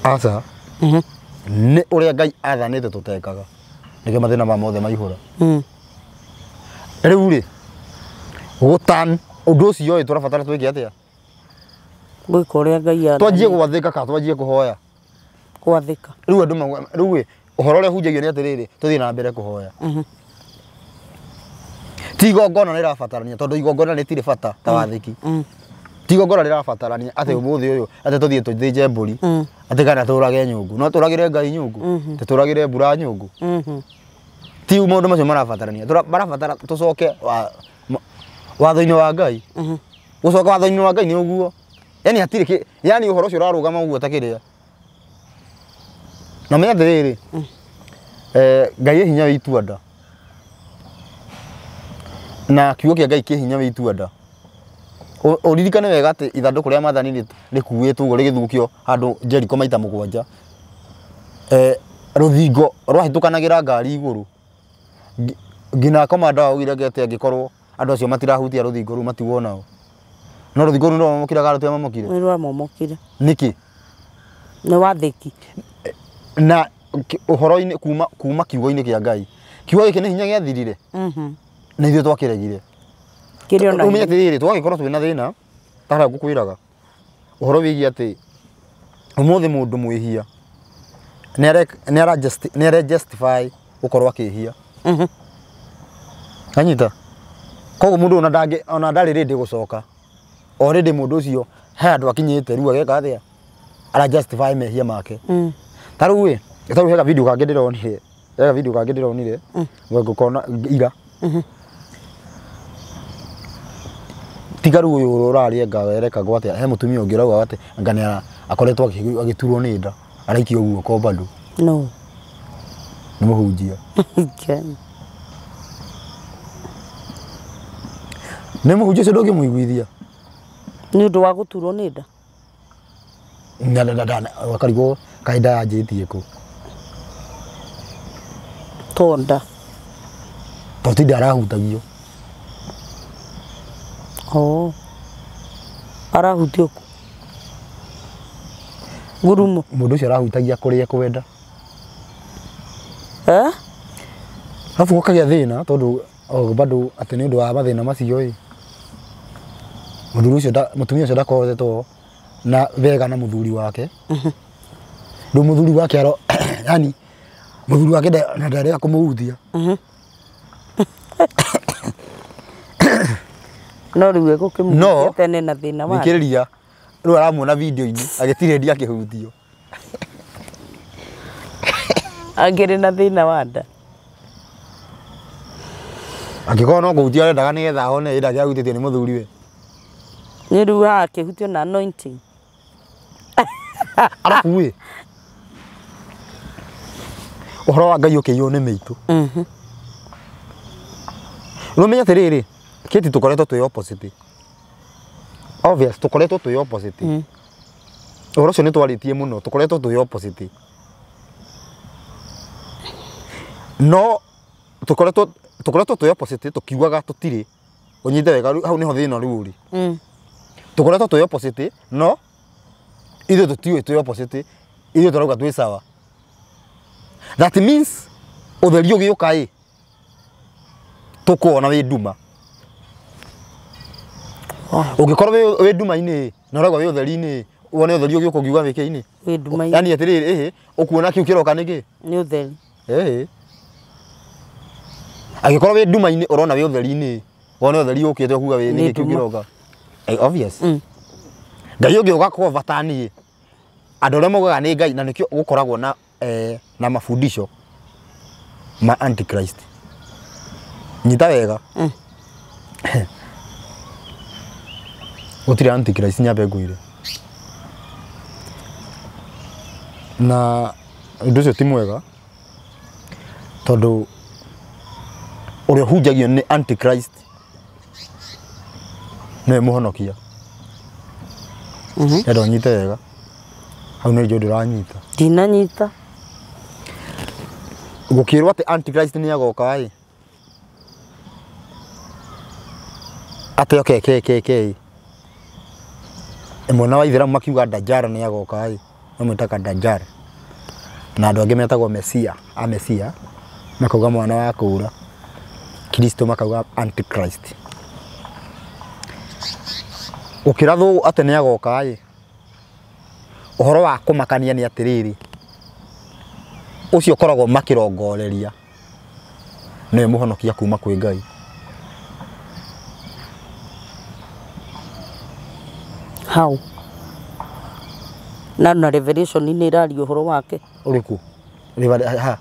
Aca, nĩ ũrĩa Ngai athanĩte tũtekaga nĩkĩo mathĩna maya mothe maihũra. Rĩu rĩ gũtan ũndũ ũcio ĩ tũrabatara twĩke atĩa? Gwĩka ũrĩa Ngai athanĩte. Twanjie gwathĩka kana twanjie kũhoya? Gwathĩka. Rĩu andũ rĩu ĩ ũhoro ũrĩa hunjagio nĩ atĩrĩrĩ, tũthiĩ na mbere kũhoya. Ti igongona rĩrabatarania tondũ igongona rĩtirĩ bata ta wathĩki. Ti igongona rĩrabatarania atĩ ũmũthĩ ũyũ atĩ tũthiĩ tũthĩnje mbũri atĩ kana tũrage nyũngũ. No tũragĩre Ngai nyũngũ, tũragĩre mbura nyũngũ. Ti maũndũ macio marabatarania. Marabatara tũcoke watho-inĩ wa Ngai. Gũcoka watho-inĩ wa Ngai nĩ ũguo. Yani hatirĩ yani ũhoro ũcio ũrarũgama ũguo ta kĩrĩa. Na menya atĩrĩrĩ, Ngai e hinya wĩ itua nda. Na kiugo kĩa Ngai kĩ hinya wĩ itua nda. Ũririkane wega atĩ ithandũkũ rĩa maathani rĩkuĩtwo ũguo rĩgĩthukio handũ Jericho maita 7. Rũthingo rwahĩtũkanagĩra ngari igũrũ. Nginya komanda augire atĩ angĩkorwo andũ acio matirahutia rũthingo rũu matigwo nao. No rũthingo rũu nĩrwamomokire kana rũtiamomokire? Nĩrwamomokire. Nĩkĩ? Nĩ wathĩki. Na ũhoro-inĩ kuma kiugo-inĩ kĩa Ngai. Kiugo gĩkĩ nĩ hinya gĩathirire. Na ithuĩ twakĩregire. Ũmenye atĩrĩrĩ, twagĩkorwo twĩna thĩna ta harĩa ngũkwĩraga ũhoro wĩgiĩ atĩ ũmũthĩ mũndũ mwĩhia nĩ justify gũkorwo akĩhia. Anyita. Koguo mũndũ ona ndarĩ ready gũcoka. Already mũndũ ũcio he andũ akinyĩte rĩu ageka atĩa? Ara justify mehia make. Ta rĩu ĩ, ta rĩu hega video kangĩ ndĩronire. Hega video kangĩ ndĩronire. Ngũkona ira. Tiga rĩu ũyũ ũraria nga erekagwo atĩa, he mũtumia ũngĩ ũrauga atĩ anga nĩ akoretwo agĩturwo nĩ nda, araikio guoko bado. No. Nĩ mũhunjia. Nĩ mũhunjia ũcio ndũngĩmũiguithia. Nĩ ũndũ wa gũturwo nĩ nda? Wakarigwo kaĩ nda yanjĩtie kũ? To nda. To ti nda arahutagio. Oh. Arahutio kũ? Ngurumo. Mũndũ ũcio arahutagia kũrĩa kwenda. Eh? Arabu gũkagĩa thĩna tondũ bado atĩ nĩ ũndũ wa mathĩna macio ĩ. Mũthuri ũcio mũtumia ũcio ndakoretwo na wega na mũthuri wake. Rĩu mũthuri wake aro yani mũthuri wake ndarega kũmũhutia. No rĩu egũkĩmũhutia tene na thĩna wake. Thikĩrĩria, rĩu aramuona video-inĩ agĩtirĩ ndi akĩhutio. Angĩrĩ na thĩna wa nda. Angĩkorwo no kũhutia arendaga nĩgetha ahone ĩ ndangĩahutĩtio nĩ mũthuri we. Nĩ rĩu haha akĩhutio na anointing. Arabu ĩ, ũhoro wa Ngai ũkĩiywo nĩ mĩitũ. Rĩu menya atĩrĩrĩ, Kĩti tũkoretwo twĩ opposite. Obvious tũkoretwo twĩ opposite. Ũhoro ũcio nĩ twarĩtie mũno, tũkoretwo twĩ opposite. No tũkoretwo twĩ opposite tũkiugaga tũtirĩ. Ũnyite wega hau nĩho thĩna rĩu ũrĩ. Tũkoretwo twĩ opposite no ithuĩ tũtiũĩ twĩ opposite, ithuĩ tũrauga twĩ sawa. That means ũtheri ũgĩũka ĩ tũkuona wĩ nduma. Ũngĩkorwo wĩ nduma-inĩ na ũrauga wĩ ũtheri-inĩ, wone ũtheri ũgĩũka ũngiuga wĩ kĩ-inĩ? Wĩ nduma-inĩ. Yani atĩrĩrĩ, ĩhĩ, ũkuona kĩu kĩroka nĩ kĩ? Nĩ ũtheri. Ĩhĩ. Angĩkorwo wĩ nduma-inĩ ũrona wĩ ũtheri-inĩ, wone ũtheri ũkĩte ũkuga wĩ nĩ kĩu kĩroka. Obvious. Ngai ũngĩũka kũva ta niĩ, andũ arĩa maugaga nĩ Ngai na nĩkĩo gũkoragwo na na mafundisho ma Antichrist. Nyita wega. Gũtirĩ Antichrist nyambe ngwĩre. Na ũndũ ũcio ti mwega tondũ ũrĩa ũhunjagio nĩ Antichrist nĩwe mũhonokia. Endo nyite wega. Hau nĩ njũĩ ndũranyita. Ndinanyita. Gũkĩrwo atĩ Antichrist nĩ agoka ĩ. Atĩ oke ke. Mwena wa Ithĩramu makiuga Dajjal nĩ agoka ĩ. Mamwĩtaga Dajjal. Na andũ angĩ metagwo Mesia, a Mesia makauga mwana wa kũũra. Kristo makauga Antichrist. Ũkĩrathwo atĩ nĩ agoka ĩ. Ũhoro wa kũmakania nĩ atĩrĩrĩ, ũcio ũkoragwo makĩrongoreria nĩwe mũhonokia kuma kwĩ Ngai. Hau na revelation nĩ ĩraria ũhoro wake. Ũrĩkũ? Ha.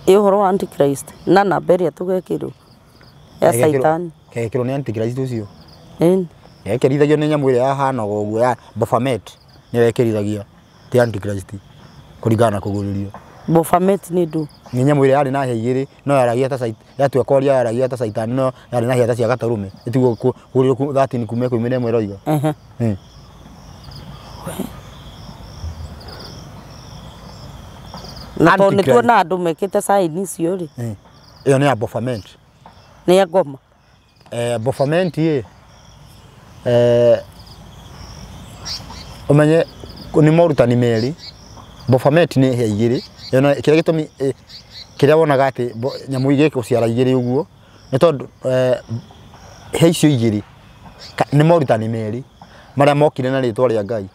Ĩ ũhoro wa antichrist na namba ĩrĩa tũgekĩrwo ya Saitani. Kekĩrwo nĩ antichrist ũcio. Ĩni. Yekĩrithagio nĩ nyamũ ĩrĩa yahanaga ũguo ya Baphomet nĩyo ĩkĩrithagia ti antichrist kũringana na kũgũrĩrio. Baphomet nĩ ndũ? Nĩ nyamũ ĩrĩa yarĩ na hĩa igĩrĩ no yaragia ta yatua kwaria yaragia ta Saitani no yarĩ na hĩa ta cia gatũrũme. Ĩtiguo kũgũrĩrio 13 kuma 11 ĩroiga. Na tondũ nĩ tuona andũ mekĩte sign icio rĩ. Ĩyo nĩ ya Baphomet. Nĩ ya ngoma. Baphomet ĩ ũmenye nĩ morutani merĩ. Baphomet nĩ hĩa igĩrĩ. Ĩyo kĩrĩa gĩtũmi kĩrĩa wonaga atĩ nyamũ igĩgũciara igĩrĩ ũguo nĩ tondũ hĩa icio igĩrĩ nĩ morutani merĩ marĩa mokire na rĩtwa rĩa Ngai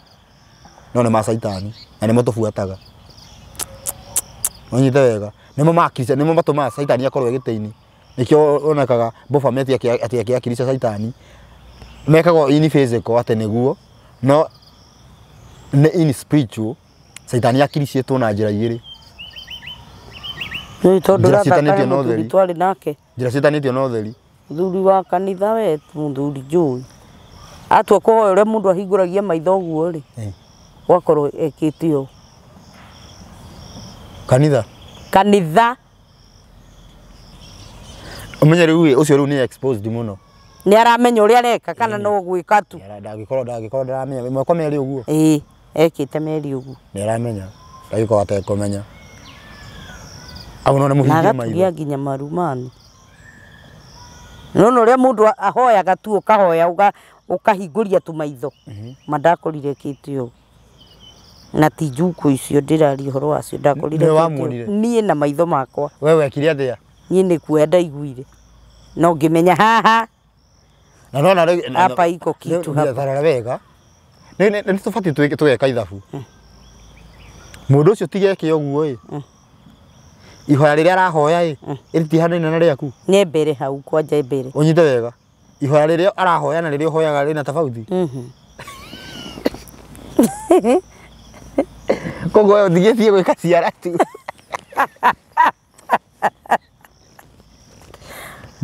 no nĩ ma Saitani na nĩmo tũbuataga. Ũnyite wega nĩmo makirica nĩmo matũmaga Saitani akorwo e gĩtĩ-inĩ. Nĩkĩo onekaga Baphomet atĩ akĩakirica Saitani mekagwo in physical atĩ nĩguo no nĩ in spiritual. Saitani akiricĩtwo na njĩra igĩrĩ. Nĩ tondũ ũrathaka mũthuri twarĩ nake. Njĩra ciĩtanĩtio na ũtheri. Mũthuri wa kanitha we mũthuri njũĩ. Atua kũhoya ũrĩa mũndũ ahingũragia maitho ũguo rĩ. Gwakorwo ekĩte ũũ. Kanitha? Kanitha. Ũmenye rĩu ũcio rĩu nĩ exposed mũno. Nĩ aramenya ũrĩa areka kana no gwĩka tu. Ndangĩkorwo ndaramenya moko merĩ ũguo. Ĩĩ ekĩte merĩ ũguo. Nĩ aramenya ndangĩkorwo atekũmenya. Au no nĩ mũhingie maitho. Na agaturia nginya marumani. No ũrĩa mũndũ ahoyaga tu ũkahoya ũkahingũria tu maitho. Ma ndakorire ekĩte ũguo. Na ti njuku icio ndĩraria ũhoro wacio ndakorire ekĩte niĩ na maitho makwa. We wekire atĩa? Niĩ nĩ kuoya ndaiguire. No ngĩmenya haha. Na nona rĩu hapa iko kitu hapa. Tarora wega. Nĩ tũbatiĩ tũgeka ithabu. Mũndũ ũcio tigeke ũguo ĩ. Ihoya rĩrĩa arahoya ĩ rĩtihanaine na rĩaku. Nĩ mbere hau kwanja mbere. Ũnyite wega. Ihoya rĩrĩa arahoya na rĩrĩa ũhoyaga rĩna tofauti. Koguo we ũtigĩtie gwĩka ciara tu.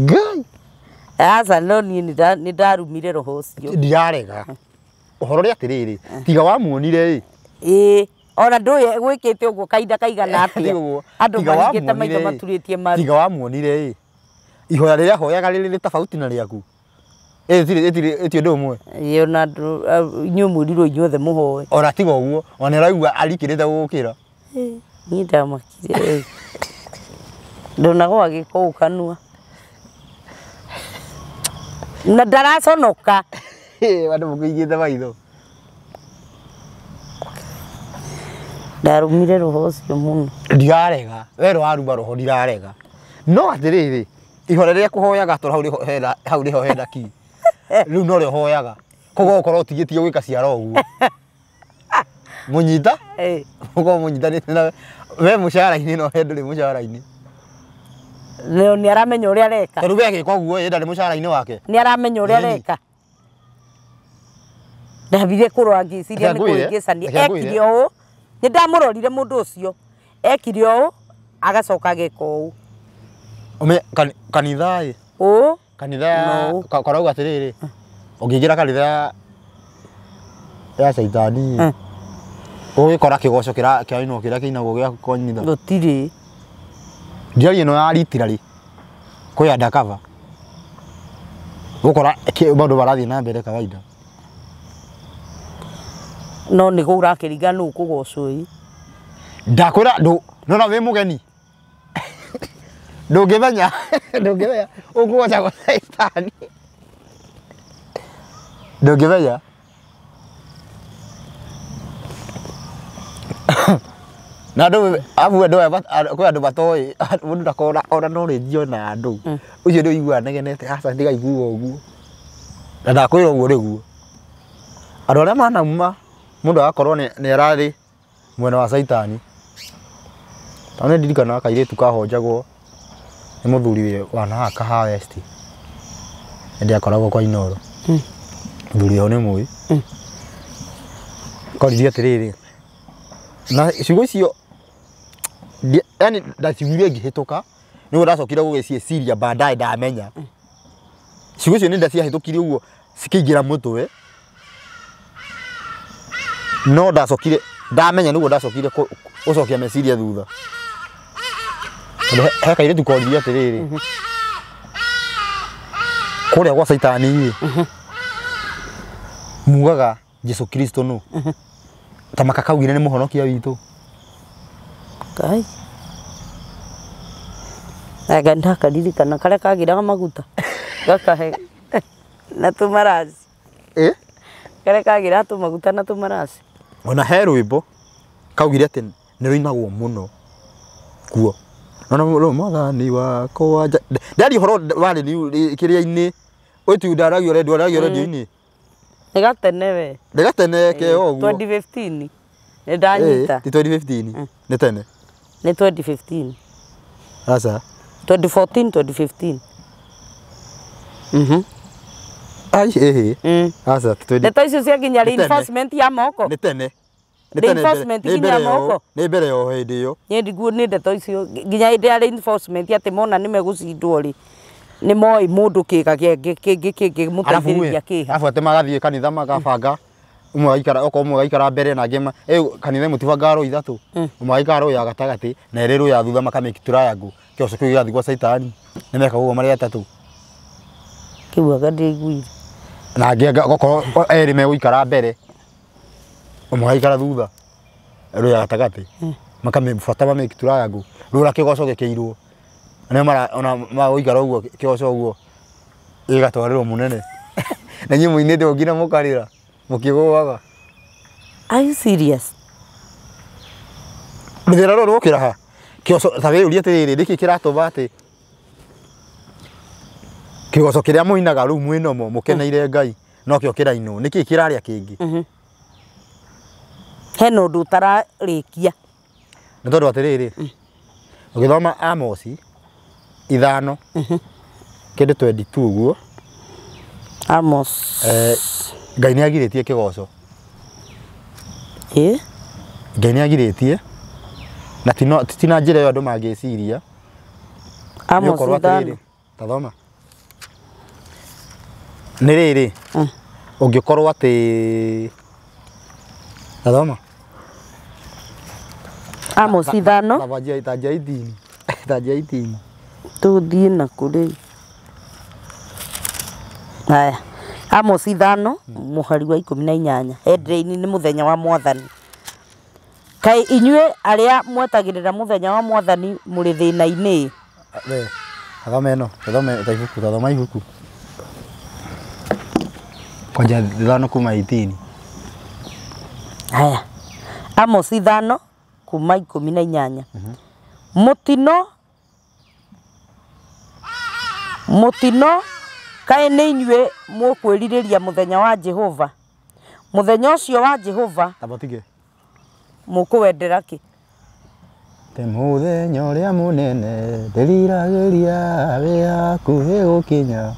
Ngai. Aca no niĩ nĩ ndarumire roho ũcio. Ndirarega. Ũhoro ũrĩa atĩrĩrĩ tiga wamuonire ĩ. Ĩĩ ona ndũĩ gwĩkĩte ũguo kahinda kaigana atĩa. Andũ mahingĩte maitho maturĩtie maru. Tiga wamuonire ĩ. Ihoya rĩrĩa ahoyaga rĩrĩ tofauti na rĩaku. Ĩĩ ti ũndũ ũmwe. Ĩĩ ona inyuĩ mwĩrirwo inyuothe mũhoe. Ona tiga ũguo ona nĩaraigua arikĩrĩte gũgũkĩra. Niĩ ndamakire. Ndonagwo agĩka ũũ kanua. Na ndaraconoka. Andũ mũkĩigĩte maitho. Ndarumire roho ũcio mũno. Ndirarega. We waruma roho ndirarega. No atĩrĩrĩ ihoya rĩrĩa kũhoyaga tondũ hau nĩho hena key. Rĩu no rĩo hoyaga. Koguo ũkorwo ũtigĩtie gwĩka ciara ũguo. Mũnyita? Ũkorwo mũnyitanĩte na we mũcara-inĩ no we ndũrĩ mũcara-inĩ. Nĩ aramenya ũrĩa areka. Tondũ we agĩka ũguo ĩ ndarĩ mũcara-inĩ wake. Nĩ aramenya ũrĩa areka. Ndathire kũrora ngĩciria nĩ kũhĩngĩcania. Ekire ũũ. Nĩ ndamũrorire mũndũ ũcio. Ekire ũũ agacoka ageka ũũ. Ũmenye kanitha ĩ. Ũũ. Kanitha karauga atĩrĩrĩ ũngĩingĩra kanitha ya Saitani ũgĩkora kĩgoco kĩrainwo kĩrĩa kĩinagwo gĩa kanitha. Gũtirĩ. Ndiaria ĩno ya literally kwĩ undercover. Ũgũkora maũndũ marathiĩ na mbere kawaida. No nĩ ũrakĩringa nũ ũkũgocwo ĩ. Ndakwĩra nona wĩ mũgeni. Ndũngĩmenya ũkũgocagwo Saitani. Ndũngĩmenya. Na andũ abu andũ aya kwĩ andũ matoĩ mũndũ ndakona ona knowledge ona andũ. Ũcio nĩ ũiguaga negenete aca ndigaigua ũguo. Na ndakwĩra ũguo nĩguo. Andũ arĩa manauma mũndũ agakorwo nĩ ararĩ mwena wa Saitani. Tondũ nĩ ndirikanaga kairĩtu kahonjagwo nĩ mũthuri wa Kahawa West. Hĩndĩ akoragwo kwa Inooro. Mũthuri ũyũ nĩ mũĩ. Koririe atiriri na ciugo icio yani ndaciguire ngĩhĩtũka nĩguo ndacokire gũgĩciĩciria baadaye ndamenya ciugo icio nĩ ndaciahĩtũkirie ũguo cikĩingĩra mũtwe no ndacokire ndamenya nĩguo ndacokire gũcokia meciria thutha tondũ he kairĩtu koririe atĩrĩrĩ kũrĩa gwa caitani mugaga Jesu Kristo no ta makakaugire nĩ mũhonokia witũ. Ngai anga ndakaririkana karĩa kagĩraga maguta gakahe na tũmaraci karĩa kagĩraga tũmaguta na tũmaraci. Ona he rwĩmbo kaugire atĩ nĩ rũinagwo mũno kuo no no mwathani wakwa ndari ũhoro warĩ kĩrĩa-inĩ ũyũ tu ndaragio redio aragio redio-inĩ. Nĩ gatene we. Nĩ gatene ke ũguo 2015 nĩ ndanyita. Ti 2015 nĩ tene. Nĩ 2015. Aca 2014 2015. Ai ehe. Aca ti 20. Ndeto icio cia nginya reinforcement ya moko. Nĩ tene. Reinforcement nginya moko. Nĩ mbere yo hĩndĩ ĩyo. Niĩ ndiguo nĩ ndeto icio nginya hĩndĩ ya reinforcement atĩ mona nĩ megũcindwo rĩ nĩ moĩ mũndũ kĩga kĩngĩ kĩngĩ mũteithĩrĩria kĩha. Arabu atĩ magathiĩ kanitha magabanga ũmwe agaikara okorwo ũmwe agaikara mbere na angĩ kanitha ĩmwe tibanga row ithatũ ũmwe agaikara row ya gatagatĩ na ĩrĩ row ya thutha makamake triangle kĩoco kĩu gĩgathiĩ gwa caitani nĩ mekaga ũguo marĩ atatũ. Kĩu anga ndĩiguire. Na angĩ okorwo erĩ megũikara mbere ũmwe agaikara thutha row ya gatagatĩ makamĩbuata mamake triangle rũra kĩgoco gĩkĩirwo nĩ mara ona magũikara ũguo kĩgoco ũguo gĩgatwarĩrwo mũnene na inyuĩ mũinĩte o nginya mũkarĩra mũkĩgũaga. Are you serious? Rũthĩra rũrũ rwokĩra ha kĩgoco ta wĩyũrie atĩrĩrĩ nĩkĩ kĩratũma atĩ kĩgoco kĩrĩa mũinaga rĩu mwĩnomo mũkeneire Ngai nokĩo kĩrainwo nĩkĩ kĩrarĩa kĩngĩ? Hena ũndũ ũtararĩkia. Nĩ tondũ atĩrĩrĩ ũgĩthoma Amosi 5 kĩndũ 22 ũguo Amos Ngai nĩ agirĩtie kĩgoco. Ngai nĩ agirĩtie na ti na njĩra ĩyo andũ mangĩciria. Amos 5 tathoma nĩ rĩrĩ ũngĩkorwo atĩ tathoma Amos 5 tanjia 18 tanjia 18 tũthiĩ na kũrĩ. Haya Amos 5 mũhari wa 18 headline nĩ mũthenya wa mwathani. Kaĩ inyuĩ arĩa mwetagĩrĩra mũthenya wa mwathani mũrĩ thĩna-inĩ. We thoma ĩno thoma ta ibuku thoma ibuku kwanja 5 kuma 18. Haya Amos 5 kuma 18 Mũtino kaĩ nĩ inyuĩ mũkwĩrirĩria mũthenya wa Jehova mũthenya ũcio wa Jehova tabatige mũkũwendera kĩ? Te mũthenya ũrĩa mũnene ndĩriragĩria wĩ hakuhĩ gũkinya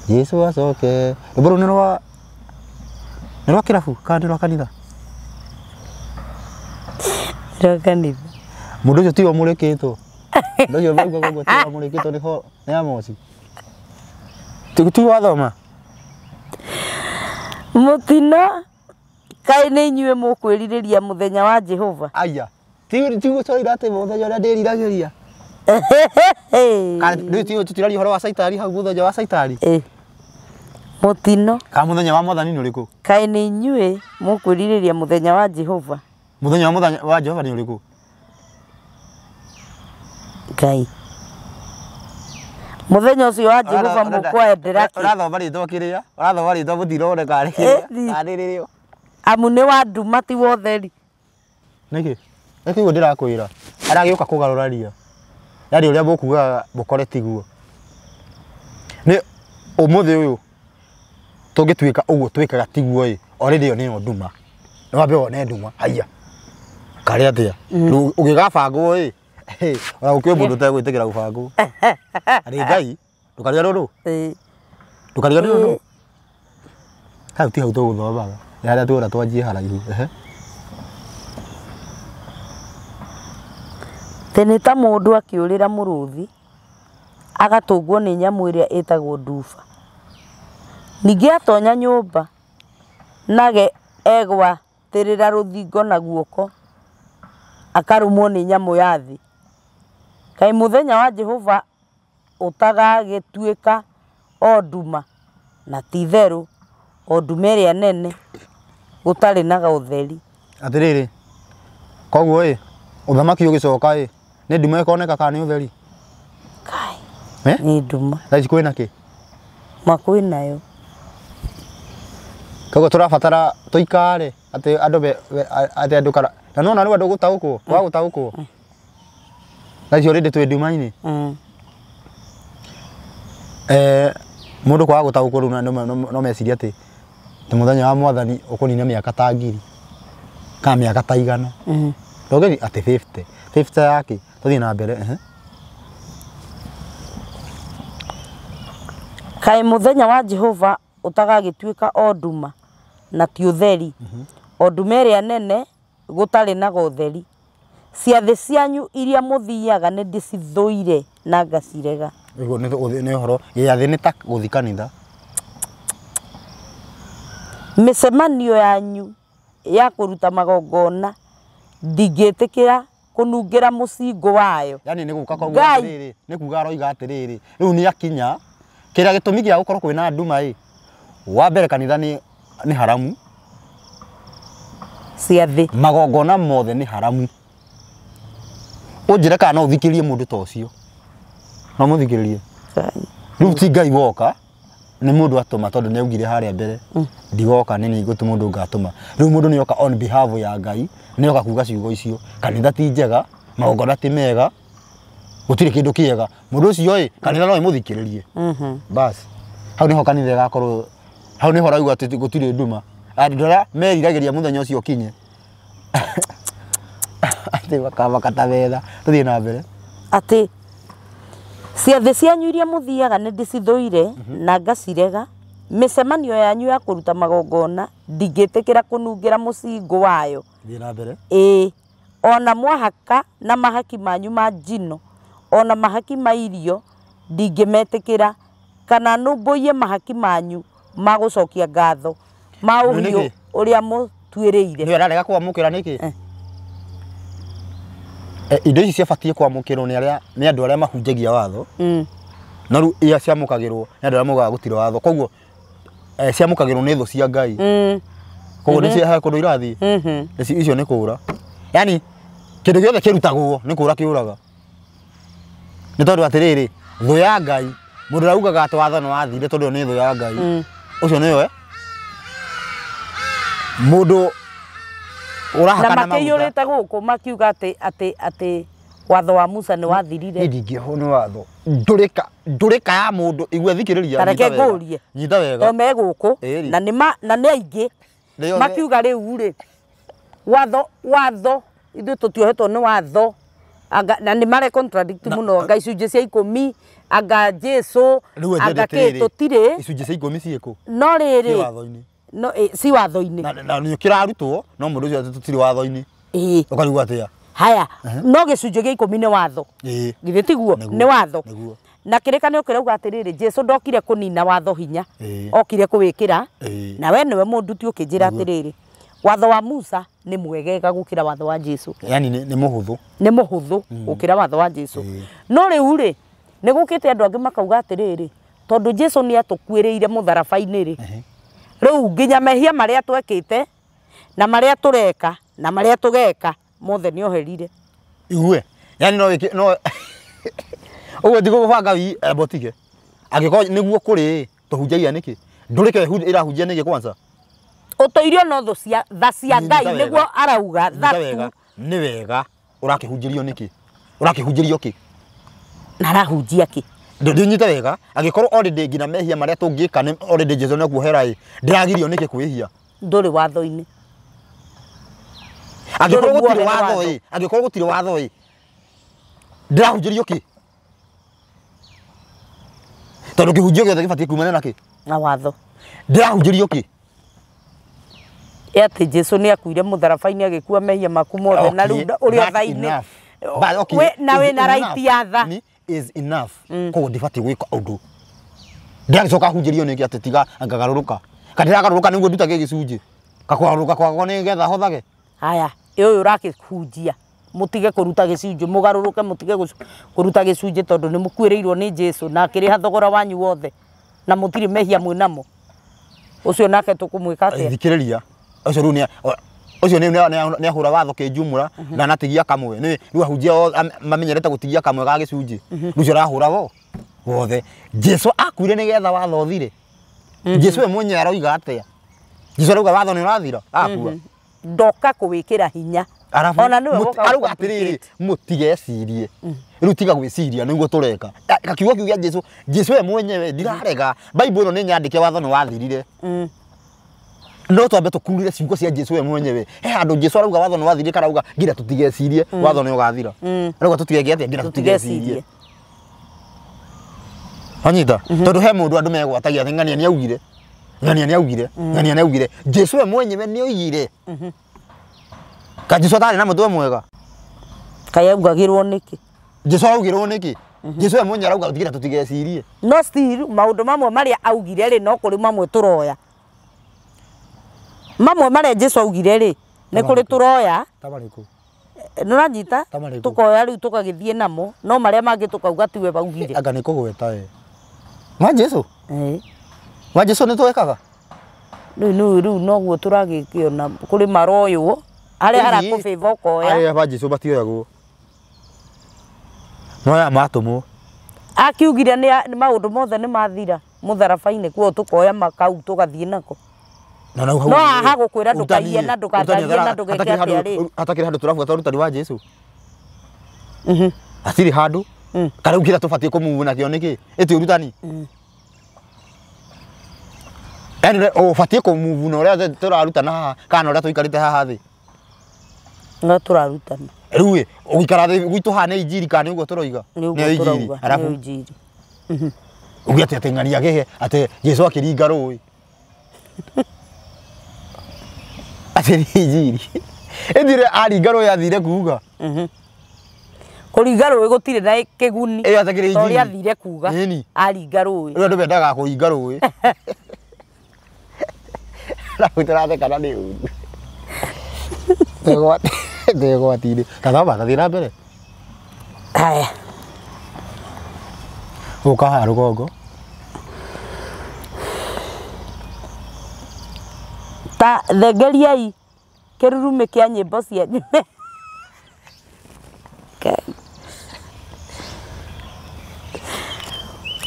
Jesu acoke. Rwĩmbo rũu nĩ rwa kĩrabu kana nĩ rwa kanitha? Rwa kanitha. Mũndũ ũcio tiwe mũrĩkĩtwo. Mũndũ ũcio maugaga ũguo tiwe mũrĩkĩtwo nĩ Amosi. Ti wathoma? Mũtino kaĩ nĩ inyuĩ mũkwĩrirĩria mũthenya wa Jehova. Aya ti gũcoira atĩ mũthenya ũrĩa ndĩriragĩria. Kana rĩu ti tũtiraria ũhoro wa caitani hau mũthenya wa caitani. Mũtino kana mũthenya wa mwathani nĩ ũrĩkũ? Kaĩ nĩ inyuĩ mũkwĩrirĩria mũthenya wa Jehova. Mũthenya wa Jehova nĩ ũrĩkũ? Ngai mũthenya ũcio wa Jehova mũkwendera kĩ? Ũrathoma rĩtwa kĩrĩa ũrathoma rĩtwa mũtirone karĩ kĩrĩa karĩ rĩrĩo amu nĩ wa nduma ti wa ũtheri. Nĩkĩ? Nĩkĩ ũguo ndĩrakwĩra aragĩũka kũgarũra ria yaani ũrĩa mũkugaga mũkore tiguo. Nĩ ũmũthĩ ũyũ tũngĩtuĩka ũguo twĩkaga tiguo ĩ already ĩyo nĩyo nduma nĩ wambe wone nduma haiya karĩ atĩa rĩu ũgĩgabangwo ĩ ona gũkĩrĩ mũndũ ũtegwĩtĩkĩra gũbangwo arĩ Ngai ndũkariganĩrwo nũ ndũkariganĩrwo nũ hau ti hau tũgũthomaga nĩ harĩa tuona twanjie haraihu. Tene ta mũndũ akĩũrĩra mũrũthi agatũngwo nĩ nyamũ ĩrĩa ĩtagwo nduba. Ningĩ atonya nyũmba nage egwatĩrĩra rũthingo na guoko akarũmwo nĩ nyamũ ya thĩ. Kaĩ mũthenya wa Jehova ũtagagĩtuĩka o nduma na ti itherũ o nduma ĩrĩa nene gũtarĩ na ũtheri. Atĩrĩrĩ, koguo ĩ ũthamaki ũgĩcoka ĩ nĩ nduma ĩkoneka kana nĩ ũtheri? Kai nĩ nduma. Thaa ici kwĩna kĩ? Ma kwĩnayo. Koguo tũrabatara tũikare atĩ andũ atĩ andũ kara na nona rĩu andũ gũtaũkwo kwaga gũtaũkwo. Thaa ici already twĩ nduma-inĩ. Mũndũ kwaga gũtaũkwo rĩu no mecirie atĩ mũthenya wa mwathani ũkũnina mĩaka ta ngiri kana mĩaka ta igana. Ndũngĩthi atĩ 50 50 yake tũthiĩ na mbere. Kaĩ mũthenya wa Jehova ũtagagĩtuĩka o nduma na ti ũtheri, o nduma ĩrĩa nene gũtarĩ na ũtheri. Ciathĩ cianyu iria mũthiaga nĩ ndĩcithũire na ngacirega. Ũguo nĩ ũhoro gĩathĩ nĩ ta gũthiĩ kanitha. Mĩcemanio yanyu ya kũruta magongona ndingĩtĩkĩra kũnungĩra mũcingo wayo. Yani nĩ gũka koguo atĩrĩrĩ, nĩ kuga aroiga atĩrĩrĩ, rĩu nĩ akinya kĩrĩa gĩtũmi gĩa gũkorwo kwĩna nduma ĩ, wa mbere kanitha nĩ haramu, ciathĩ magongona mothe nĩ haramu. Ũnjĩre kana no ũthikĩrĩrie mũndũ ta ũcio? No mũthikĩrĩrie? Rĩu ti Ngai woka, nĩ mũndũ atũma tondũ nĩ augire harĩa mbere ndigoka nĩ niĩ ngũtũma mũndũ ngatũma. Rĩu mũndũ nĩ oka on behalf ya Ngai, nĩ oka kuga ciugo icio, kanitha ti njega, magongona ti mega, gũtirĩ kĩndũ kĩega. Mũndũ ũcio ĩ kanitha no ĩmũthikĩrĩrie. Bas hau nĩho kanitha ĩgakorwo, hau nĩho ũrauga atĩ gũtirĩ nduma. Andũ arĩa meriragĩria mũthenya ũcio ũkinye atĩ makata metha. Tũthiĩ na mbere. Atĩ ciathĩ cianyu iria mũthiaga nĩ ndĩcithũire na ngacirega, mĩcemanio yanyu ya kũruta magongona ndingĩtĩkĩra kũnungĩra mũcingo wayo. Thiĩ na mbere. Ĩĩ, ona mwahaka na mahaki manyu ma njino, ona mahaki ma irio ndingĩmetĩkĩra, kana nũmbũiye mahaki manyu ma gũcokia ngatho ma ũhiũ ũrĩa mũtuĩrĩire. Nĩ ararega kwamũkĩra nĩkĩ? Indo ici ciabatiĩ kwamũkĩrwo nĩ arĩa nĩ andũ arĩa mahunjagia watho. No rĩu iria ciamũkagĩrwo nĩ andũ arĩa maugaga gũtirĩ watho. Koguo ciamũkagĩrwo nĩ thũ cia Ngai. Koguo nĩ cia kũndũ irathiĩ. Icio nĩ kũũra. Yani kĩndũ gĩothe kĩrutagwo nĩ kũũra kĩũraga. Nĩ tondũ atĩrĩrĩ, thũ ya Ngai, mũndũ ũrĩa ugaga atĩ watho nĩ wathire tondũ nĩ thũ ya Ngai. Ũcio nĩwe mũndũ na makĩiyũrĩte gũkũ makiuga atĩ atĩ atĩ watho wa Musa nĩ wathirire. Ndingĩhwo nĩ watho. Ndũrĩka ya mũndũ igwe thikĩrĩria. Tareke ngũrie. Nyita wega. To me gũkũ na nĩ na nĩ aingĩ makiuga rĩu rĩ watho ithuĩ tũtiohetwo nĩ watho. Anga na nĩ mare contradict mũno, anga icunjĩ cia ikũmi, anga Jesu, anga kĩ tũtirĩ icunjĩ cia ikũmi ciĩkũ? No rĩrĩ no si watho-inĩ. Na nĩ kĩrarutwo no mũndũ ũcio tũtirĩ watho-inĩ. Ĩĩ. Ũkarigwo atĩa? Haya, no gĩcunjĩ gĩa ikũmi nĩ watho. Githĩ tiguo? Nĩ watho. Na kĩrĩkanĩro kĩrauga atĩrĩrĩ, Jesu ndokire kũnina watho hinya, okire kũwĩkĩra. Na we nĩwe mũnduti ũkĩnjĩra atĩrĩrĩ, watho wa Musa nĩ mwegega gũkĩra watho wa Jesu. Yani nĩ mũhũthũ. Nĩ mũhũthũ gũkĩra watho wa Jesu. No rĩu rĩ, nĩ gũkĩte andũ angĩ makauga atĩrĩrĩ, tondũ Jesu nĩ atũkuĩrĩire mũtharaba-inĩ rĩ, rĩu nginya mehia marĩa twekĩte na marĩa tũreka na marĩa tũgeka mothe nĩ oherire. Igue. Yani no no ũguo ti gũbanga wi botige. Angĩkorwo nĩguo kũrĩ tũhunjagia nĩkĩ? Ndũrĩke ĩrahunjia nĩkĩ kwanza? Ũtũirio no thũ cia tha cia Ngai nĩguo arauga tha tu. Nĩ wega ũrakĩhunjĩrio nĩkĩ? Ũrakĩhunjĩrio kĩ? Na arahunjia kĩ? Ndũnyite wega, angĩkorwo already nginya mehia marĩa tũngĩka nĩ already Jesu nĩ kuohera ĩ, ndĩragirio nĩkĩ kwĩhia? Ndũrĩ watho-inĩ. Angĩkorwo gũtirĩ watho ĩ, angĩkorwo gũtirĩ watho ĩ, ndĩrahunjĩrio kĩ? Tondũ kĩhunjio gĩothe gĩbatiĩ kumana na kĩ? Na watho. Ndĩrahunjĩrio kĩ? Atĩ Jesu nĩ akuire mũtharaba-inĩ agĩkua mehia maku mothe na rĩu ũrĩ tha-inĩ. Na wĩna right ya tha. Is enough. Koguo ndibatiĩ gwĩka ũndũ. Ndĩragĩcoka hunjĩrio nĩkĩ atĩ tiga ngagarũrũka. Ka ndĩragarũrũka nĩguo ndutage gĩcunjĩ. Kakũgarũrũka kwakwa nĩgetha hothage. Haya, ũyũ ũrakĩhunjia. Mutige kuruta gĩcunjĩ, mũgarũrũke mutige kuruta gĩcunjĩ tondũ nĩ mũkuĩrĩirwo nĩ Jesu na akĩrĩha thogora wanyu wothe na mũtirĩ mehia mwĩ namo. Ũcio nake tũkũmwĩka atĩa? Thikĩrĩria. Ũcio rĩu nĩ ũcio nĩ ahũra watho kĩnjumũra na anatigia kamwe. Nĩ rĩu ahunjia mamenyerete gũtigia kamwe ga gĩcunjĩ. Rĩu ũcio arahũra wo wothe. Jesu akuire nĩgetha watho ũthire. Jesu we mwenyewe aroiga atĩa? Jesu arauga watho nĩ ũrathira akua. Ndoka kũwĩkĩra hinya. Ona nĩwe woka arauga atĩrĩrĩ mũtigecirie. Rĩu tiga gwĩciria nĩguo tũreka. Kiugo kĩu kĩa Jesu, Jesu we mwenyewe ndirarega. Bible ĩno nĩ nyandĩke watho nĩ wathirire. No twambe tũkurire ciugo cia Jesu we mwenyewe. He handũ Jesu arauga watho nĩ wathirire karauga ngira tũtigecirie watho nĩ ũgathira. Arauga tũtigeke atĩa ngira tũtigecirie. Anyita tondũ he mũndũ andũ megwatagia atĩ ng'ania nĩaugire. Ng'ania nĩaugire. Ng'ania nĩaugire. Jesu we mwenyewe nĩoigire. Ka Jesu atarĩ na mũtwe mwega. Kaĩ augagĩrwo nĩkĩ? Jesu augirwo nĩkĩ? Jesu we mwenyewe arauga ngira tũtigecirie. No still maũndũ mamwe marĩa augire rĩ no kũrĩ mamwe tũroya. Mamwe marĩa Jesu augire rĩ nĩ kũrĩ tũroya. Tamarĩkũ? Nĩũranyita? Tũkoya rĩu tũkagĩthiĩ namo no marĩa mangĩ tũkauga tiwe waugire. Anga nĩ kũgweta we. Ma Jesu? Ma Jesu nĩ twekaga? Rĩu rĩu noguo tũragĩkĩona kũrĩ maroywo arĩa harakũbĩva ũkoya. Arĩa ba Jesu matioyagwo. No aya matũmwo. Akiugire nĩ maũndũ mothe nĩ mathira mũtharaba-inĩ kuo tũkoya makau tũgathiĩ nako. No haha gũkwĩra ndũkaiye na ndũgatharie na ndũgeke atĩa rĩ. Hatakĩrĩ handũ tũrabuata ũrutani wa Jesu. Hatirĩ handũ. Karĩu kĩrĩa tũbatiĩ kũmove nakĩo nĩkĩ? Ĩti ũrutani. Yaani ũbatiĩ kũmove na ũrĩa tũrarutana haha kana ũrĩa tũikarĩte haha thĩ. No tũrarutana. Rĩu ĩ ũgũikara thĩ gwitũ haha nĩ injiri kana nĩ ũguo tũroiga? Nĩ ũguo tũrauga. Nĩ injiri. Uge atĩ atĩ ng'ania kĩhe atĩ Jesu akĩringa rũĩ. Atĩ nĩ injiri. Ĩthire aringa rũĩ athire kuga. Kũringa rũĩ gũtirĩ na kĩguni. Ĩyo atakĩrĩ injiri. Torĩa athire kuga. Aringa rũĩ. Rĩu andũ mendaga kũringa rũĩ. Rĩu tũrathekana nĩ ũru. Twĩgwati-inĩ. Tathoma, tathiĩ na mbere. Haya. Ũka haha rũgongo. Ta thengeriai kĩrurumĩ kĩa nyĩmbo cianyu.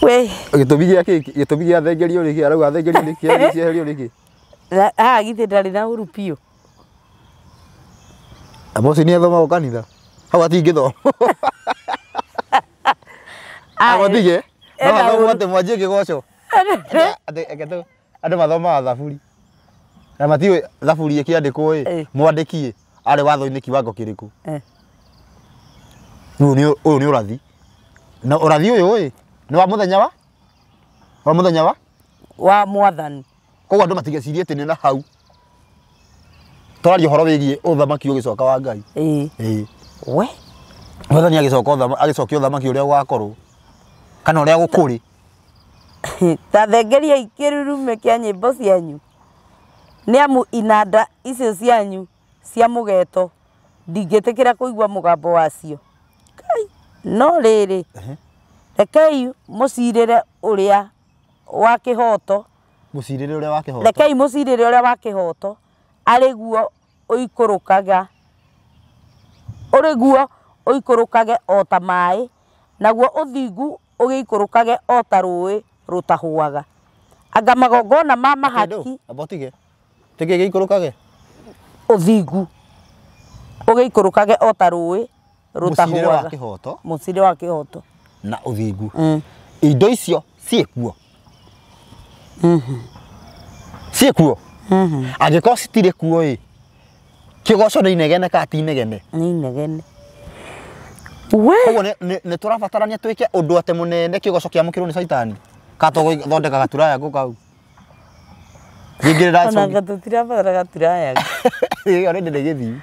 We. Gĩtũmi gĩa kĩ? Gĩtũmi gĩa thengerio nĩkĩ? Arauga thengerio nĩkĩ? Cieherio nĩkĩ? Haha githĩ ndarĩ na ũru biũ. Amosi nĩ athomagwo kanitha. Hau atingĩthoma. Agotige. No mathomwo atĩ mwanjie kĩgoco. Atĩ andũ mathomaga thaburi. Na matiũĩ thaburi ĩkĩandĩkwo ĩ, mwandĩki ĩ, arĩ watho-inĩ kiwango kĩrĩkũ. Rĩu ũyũ nĩ ũrathi. Na ũrathi ũyũ ĩ, nĩ wa mũthenya wa? Wa mũthenya wa? Wa mwathani. Koguo andũ matigecirie atĩ nĩ na hau. Tũraria ũhoro wĩgiĩ ũthamaki ũgĩcoka wa Ngai. Ĩĩ. We. Mwathani agĩcoka agĩcokia ũthamaki ũrĩa ũgakorwo. Kana ũrĩa gũkũrĩ. Ta thengeriai kĩrurume kĩa nyĩmbo cianyu. Nĩ amu inanda icio cianyu cia mũgeto ndingĩtĩkĩra kũigua mũgambo wacio. No rĩrĩ, rekei mũcirĩre ũrĩa wa kĩhoto. Mũcirĩre ũrĩa wa kĩhoto. Rekei mũcirĩre ũrĩa wa kĩhoto arĩ guo ũikũrũkaga. Ũrĩ guo ũikũrũkage o ta maĩ, naguo ũthingu ũgĩikũrũkage o ta rũĩ rũtahũaga. Anga magongona ma mahaki. Amba ũtige. Tĩkĩ gĩikũrũkage? Ũthingu ũgĩikũrũkage o ta rũĩ rũtahũaga. Mũcirĩre wa kĩhoto. Mũcirĩre wa kĩhoto. Na ũthingu. Indo icio ciĩkuo. Ciĩkuo. Angĩkorwo citirĩ kuo ĩ, kĩgoco nĩ inegene kana ti inegene? Nĩ inegene. We. Koguo nĩ tũrabatarania twĩke ũndũ atĩ mũnene kĩgoco kĩamũkĩrwo nĩ caitani. Kana tũgũthondeka gaturaya kau. Ona tũtirabatara gaturaya. Ĩĩ, already nĩ gĩthiu.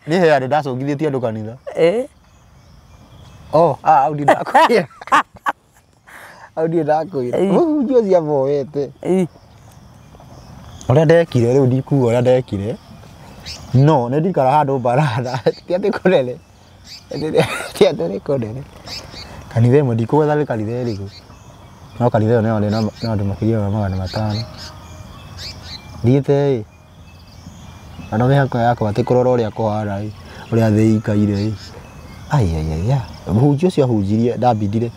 Ni he andũ ndacũngithĩtie andũ kanitha. Oh, ah, au ndakwĩra. Au ndakwĩra. Mũhunjia ũcio aboete. Ũrĩa ndekire rĩu ndikuga ũrĩa ndekire. No, nĩ ndikara handũ barada. Ti atĩ kũnene. Ti atĩ nĩ kũnene. Kanitha ĩmwe ndikũgwetha nĩ kanitha ĩrĩkũ. No kanitha ĩyo nĩyo na andũ makĩria ma 500. Thiĩte ĩ. Andũ mĩhaka yakwa atĩ kũrora ũrĩa kũhana ĩ, ũrĩa thĩ ĩikaire ĩ. Ai ai ai ya. Mũhunjia ũcio ahunjirie ndambindire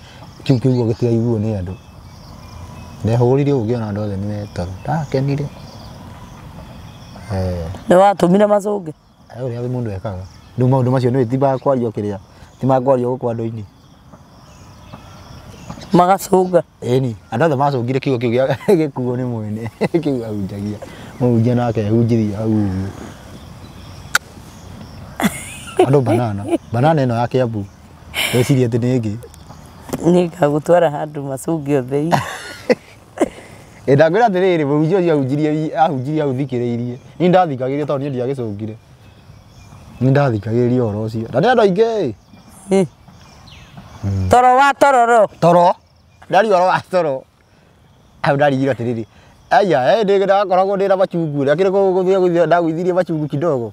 kĩu kiugo gĩtiraiguo nĩ andũ. Ndehũrire ũguo ngĩona andũ othe nĩ metoro. Ndakenire. Nĩ watũmire macũnge. Ũrĩa mũndũ ekaga. Rĩu maũndũ macio nĩ ti makwario kĩrĩa. Ti makwario gũkũ andũ-inĩ. Magacũnga. Ĩni, andũ othe macũngire kiugo kĩu gĩkuo nĩ mwene. Kĩu ahunjagia. Mũhunjia nake ahunjithia hau ũguo. Andũ banana. Banana ĩno ya Kiambu. Wecirie atĩ nĩ ĩngĩ. Nĩngagũtwara handũ macũnge othe. Ĩ ndakwĩra atĩrĩrĩ, mũhunjia ũcio ahunjirie hau thikĩrĩirie. Niĩ ndathikagĩrĩria tondũ niĩ ndiagĩcũngire. Niĩ ndathikagĩrĩria ũhoro ũcio. Na nĩ andũ aingĩ ĩ. Toro wa tororo. Toro. Ndari ũhoro wa toro. Hau ndarigirwo atĩrĩrĩ. Aya, ndĩ ndakoragwo ndĩ na machungu. Akĩrĩ gũthiĩ ndagũithirie machungu kidogo.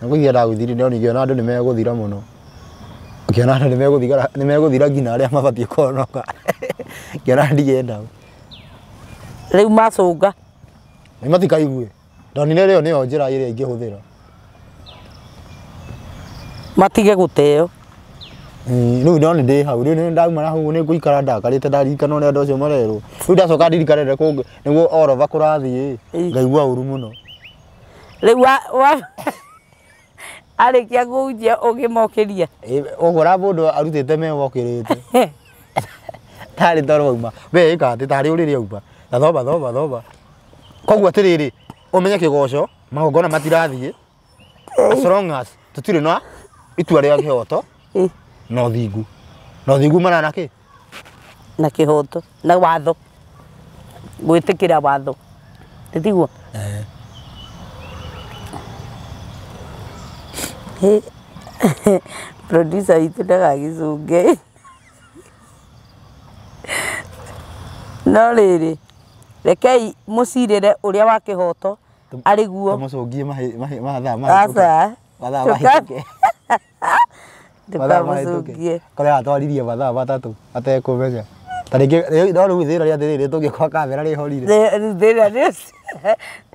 Ngũthiĩ ndagũithirie no ningĩona andũ nĩ megũthira mũno. Ngĩona andũ nĩ megũthira nginya arĩa mabatiĩ kũhonoka. Ngĩona ndigenda. Rĩu macũnga. Nĩ matikaigue. Ndonire rĩo nĩyo njĩra ĩrĩa ingĩhũthĩra. Matige gũteo. Rĩu no nĩ ndĩ hau. Rĩu nĩ ndauma na hau nĩ ngũikara ndakarĩte ndarikana ũrĩa andũ acio marerwo. Rĩu ndacoka ndirikane kũngĩ nĩguo orova kũrathiĩ. Ngaigua ũru mũno. Rĩu arĩkia kũhunjia ũkĩmokĩria. Ũgũra mũndũ arutĩte mewokĩrĩte. Tarĩ toro wauma. We ĩka atĩ tarĩ ũrĩrĩ auma. Na thoma thoma thoma. Koguo atĩrĩrĩ, ũmenye kĩgoco, magongona matirathiĩ. As long as tũtirĩ na itua rĩa kĩhoto na ũthingu. Na ũthingu umanaga na kĩ? Na kĩhoto, na watho. Gwĩtĩkĩra watho. Tiguo? Producer witũ ndagagĩcũnge. No rĩrĩ, rekei mũcirĩre ũrĩa wa kĩhoto arĩ guo. Tũmũcũngie mathaa mahĩtũke. Mathaa mahĩtũke. Ndũkamũcũngie. Kũrĩa atwaririe mathaa 3 atekũmenya. Ta rĩngĩ no rĩu thĩna nĩ atĩrĩrĩ tũngĩkorwo kamera nĩ ĩhorire. Thĩna nĩ ũcio.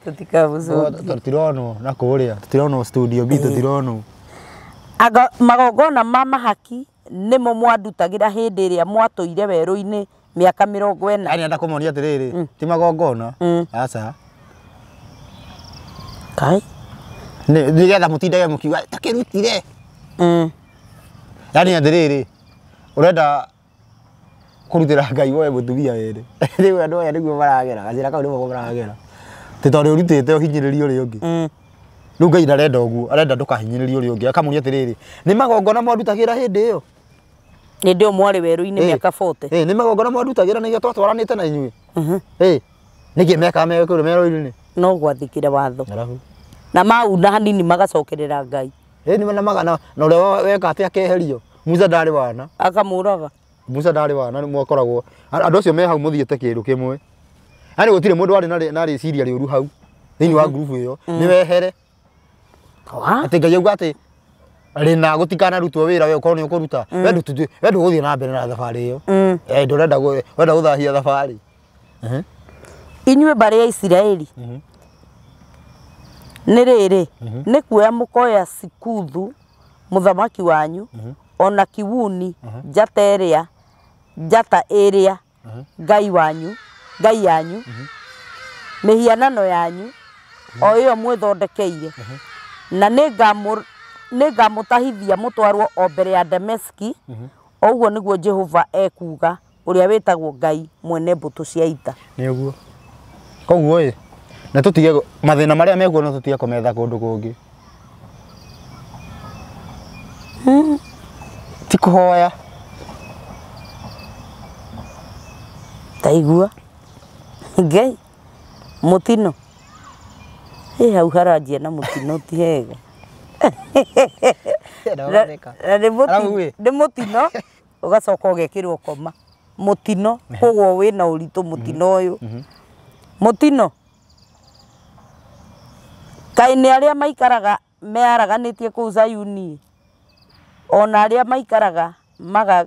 Tũtikamũcũngie. Tũtironwo na kũrĩa. Tũtironwo studio B tũtironwo. Anga magongona ma mahaki nĩmo mwandutagĩra hĩndĩ ĩrĩa mwatũire werũ-inĩ mĩaka 40. Yaani enda kũmonia atĩrĩrĩ, ti magongona. Aca. Kai. Nĩgetha mũtindage mũkiuga takĩrutire. Yaani atĩrĩrĩ, ũrenda kũrutĩra Ngai woe mũtumia wene. Rĩu andũ aya nĩguo maragera, gacĩra kau nĩmo maragera. Ti tondũ ũrutĩte ũhinyĩrĩrie ũrĩa ũngĩ. Rĩu Ngai ndarenda ũguo, arenda ndũkahinyĩrĩrie ũrĩa ũngĩ. Akamũria atĩrĩrĩ, nĩ magongona mwandutagĩra hĩndĩ ĩyo? Hĩndĩ ĩyo mwarĩ werũ-inĩ mĩaka 40. Nĩ magongona mwandutagĩra nĩkĩo twatwaranĩte na inyuĩ. Nĩkĩ mekaga me kũrĩa werũ-inĩ? No gwathĩkĩra watho. Na mauna hanini magacokerera Ngai. Nĩ na magana na ũrĩa weka atĩ akeherio. Musa ndarĩ wana. Akamũraga. Musa ndarĩ wana nĩ mwakoragwo. Andũ acio me hau mũthiĩte kĩndũ kĩmwe. Yaani gũtirĩ mũndũ warĩ na rĩciria rĩũru hau thĩinĩ wa ngurubu ĩyo. Nĩ wehere. Atĩ Ngai auga atĩ rĩna gũtikanarutwo wĩra we ũkorwo nĩ ũkũruta. We ndũgũthiĩ na mbere na thabarĩ ĩyo. Ndũrenda wenda gũthahia thabarĩ. Inyuĩ mbarĩ ya Isiraeli. Nĩ rĩrĩ, nĩ kuoya mũkoya Sikuthu mũthamaki wanyu ona Kiwuni njata ĩrĩa Ngai wanyu, Ngai yanyu, mĩhianano yanyu o ĩyo mwĩthondekeire. Na nĩngamũtahithia mũtwarwo o mbere ya Dameski. O ũguo nĩguo Jehova ekuuga, ũrĩa wĩtagwo Ngai mwene mbũtũ cia ita. Nĩ ũguo. Koguo ĩ, na tũtige mathĩna marĩa mekuo no tũtige kũmetha kũndũ kũngĩ. Ti kũhoya. Taigua. Ngai mũtino. Ĩ hau haranjia na mũtino ti hega. Na nĩ mũtino ũgacoka ũgekĩrwo koma. Mũtino koguo wĩna ũritũ mũtino ũyũ. Mũtino kaĩ nĩ arĩa maikaraga mearaganĩtie kũu Zayuni, ona arĩa maikaraga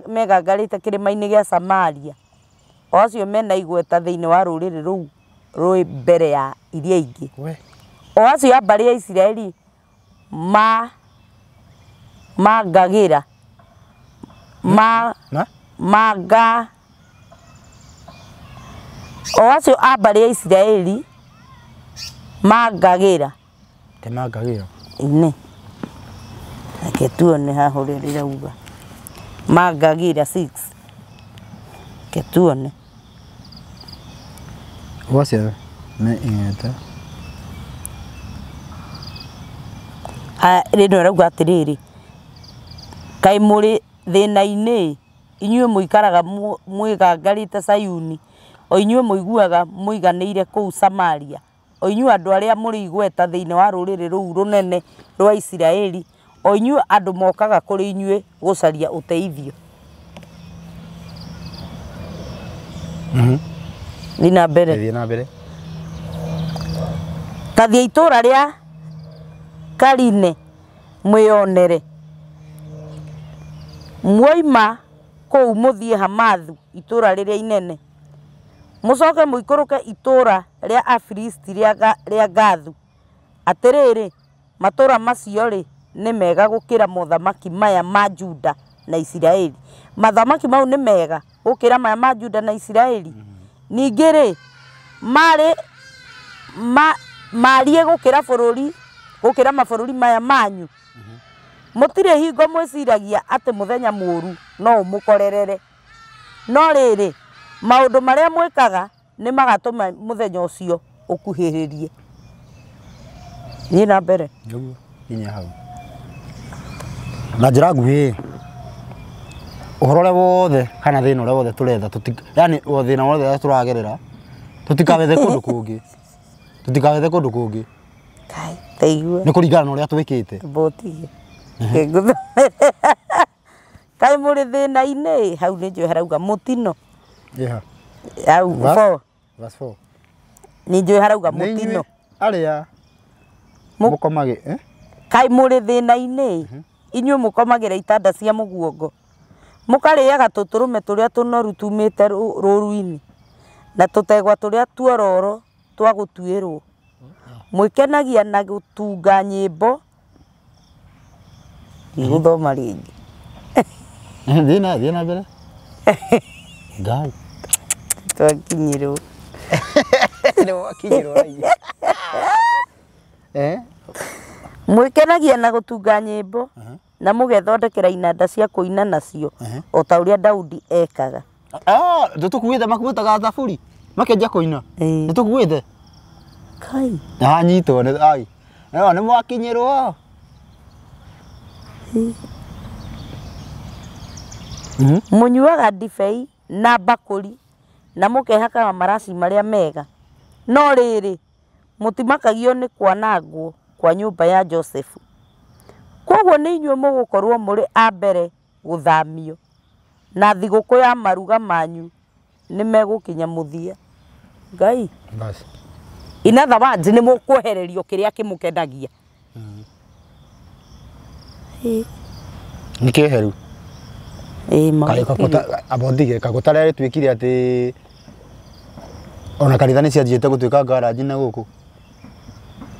megangarĩte kĩrĩma-inĩ gĩa Samaria, o acio mena igweta thĩinĩ wa rũrĩrĩ rũu rwĩ mbere ya iria ingĩ, o acio a mbarĩ ya Isiraeli mangagĩra manga o acio a mbarĩ ya Isiraeli mangagĩra temangagĩra ine reke tuone haha ũrĩa rĩrauga mangagĩra 6 reke tuone wacio me ing'ete. Rĩno ĩrauga atĩrĩrĩ, kaĩ mũrĩ thĩna-inĩ inyuĩ mũikaraga mwĩgangarĩte Sayuni, o inyuĩ mũiguaga mũiganĩire kũu Samaria, o inyuĩ andũ arĩa mũrĩ igweta thĩinĩ wa rũrĩrĩ rũu rũnene rwa Isiraeli, o inyuĩ andũ mokaga kũrĩ inyuĩ gũcaria ũteithio. Thiĩ na mbere. Thiĩ na mbere. Ta thiĩ itũũra rĩa Karine mwĩonere, mwoima kũu mũthiĩ Hamathu itũũra rĩrĩa inene, mũcoke mũikũrũke itũũra rĩa Afilisti rĩa Gathu. Atĩrĩrĩ, matũũra macio rĩ nĩ mega gũkĩra mothamaki maya ma Juda na Isiraeli. Mathamaki mau nĩ mega gũkĩra maya ma Juda na Isiraeli. Ningĩ rĩ marĩ marie gũkĩra bũrũri gũkĩra mabũrũri maya manyu. Mũtirĩ hingo mwĩciragia atĩ mũthenya mũũru no ũmũkorerere, no rĩrĩ maũndũ marĩa mwĩkaga nĩ magatũma mũthenya ũcio ũkuhĩrĩrie. Thiĩ na mbere. Nĩguo nginya hau. Na njĩra nguhĩ ũhoro ũrĩa wothe kana thĩna ũrĩa wothe tũretha, yani thĩna wothe tũragerera tũtikawethe kũndũ kũngĩ, tũtikawethe kũndũ kũngĩ. Kai taigua nĩ kũringana na ũrĩa twĩkĩte. Mbotige kaĩ mũrĩ thĩna-inĩ hau nĩ njũĩ harauga mũtino. Hau verse 4 nĩ njũĩ harauga mũtino arĩa mũkomage kaĩ mũrĩ thĩna-inĩ inyuĩ mũkomagĩra itanda cia mũguongo, mũkarĩaga tũtũrũme tũrĩa tũnoru tumĩte rũru-inĩ na tũtegwa tũrĩa tuororo twa gũtuĩrwo, mwĩkenagia na gũtunga nyĩmbo. Ndigũthoma rĩngĩ. Thiĩ na mbere. Ngai twakinyĩrwo. Nĩ wakinyĩrwo raithi. Mwĩkenagia na gũtunga nyĩmbo na mũgethondekera inanda cia kũina nacio o ta ũrĩa Daudi ekaga. Ndũtũkuĩte makuĩtaga thaburi makenjia kũina. Nĩtũkuĩte. Kai anyitwo nĩ ai no nĩ mwakinyĩrwo. Mũnyuaga ndibei na mbakũri na mũkehakaga maraci marĩa mega, no rĩrĩ mũtimakagio nĩ kwanangwo kwa nyũmba ya Josefu. Koguo nĩ inyuĩ mũgũkorwo mũrĩ a mbere gũthamio, na thigũkũ ya maruga manyu nĩ megũkinya mũthia. Ngai. Basi. In other words, nĩ mũkwehererio kĩrĩa kĩmũkenagia. Nĩ kĩeheru. Abothige kagũta rĩrĩa twĩkire atĩ ona kanitha nĩ cianjĩte gũtuĩka garage na gũkũ.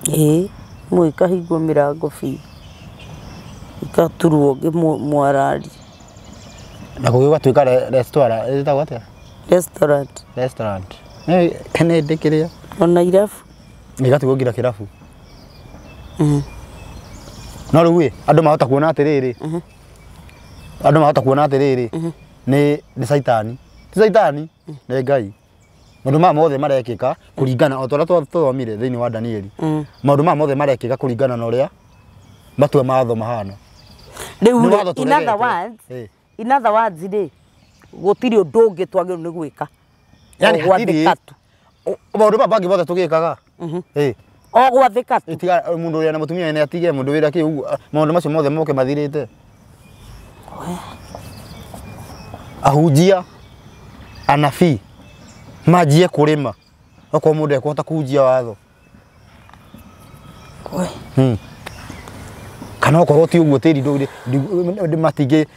Ĩĩ, mũikahingwo mĩrango biũ. Ikaturwo ngĩ mwarari. Na gũgĩtuĩka restaurant, ĩtagwo atĩa? Restaurant. Restaurant. Nĩ ndĩkĩrĩa. Ona irabu. Igatuo nginya kĩrabu. No rĩu ĩ andũ mahota kuona atĩrĩrĩ. Andũ mahota kuona atĩrĩrĩ nĩ caitani. Ti caitani, nĩ Ngai. Maũndũ maya mothe marekĩka kũringana o ta ũrĩa twathomire thĩinĩ wa Danieli. Maũndũ maya mothe marekĩka kũringana na ũrĩa matua ma watho mahana. Rĩu in other words, in other words rĩ gũtirĩ ũndũ ũngĩ twagĩrĩirwo nĩ gwĩka. Yani hatirĩ maũndũ maya mangĩ mothe tũgĩkaga. O gwathĩka tu. Tiga mundu uria na mutumia ne atige mundu wira ki uguo maundu macio mothe moke mathirite. Ahunjia anabii manjie kurima okorwo mundu ekuhota kuhunjia watho. Kana okorwo ti uguo tiri ndu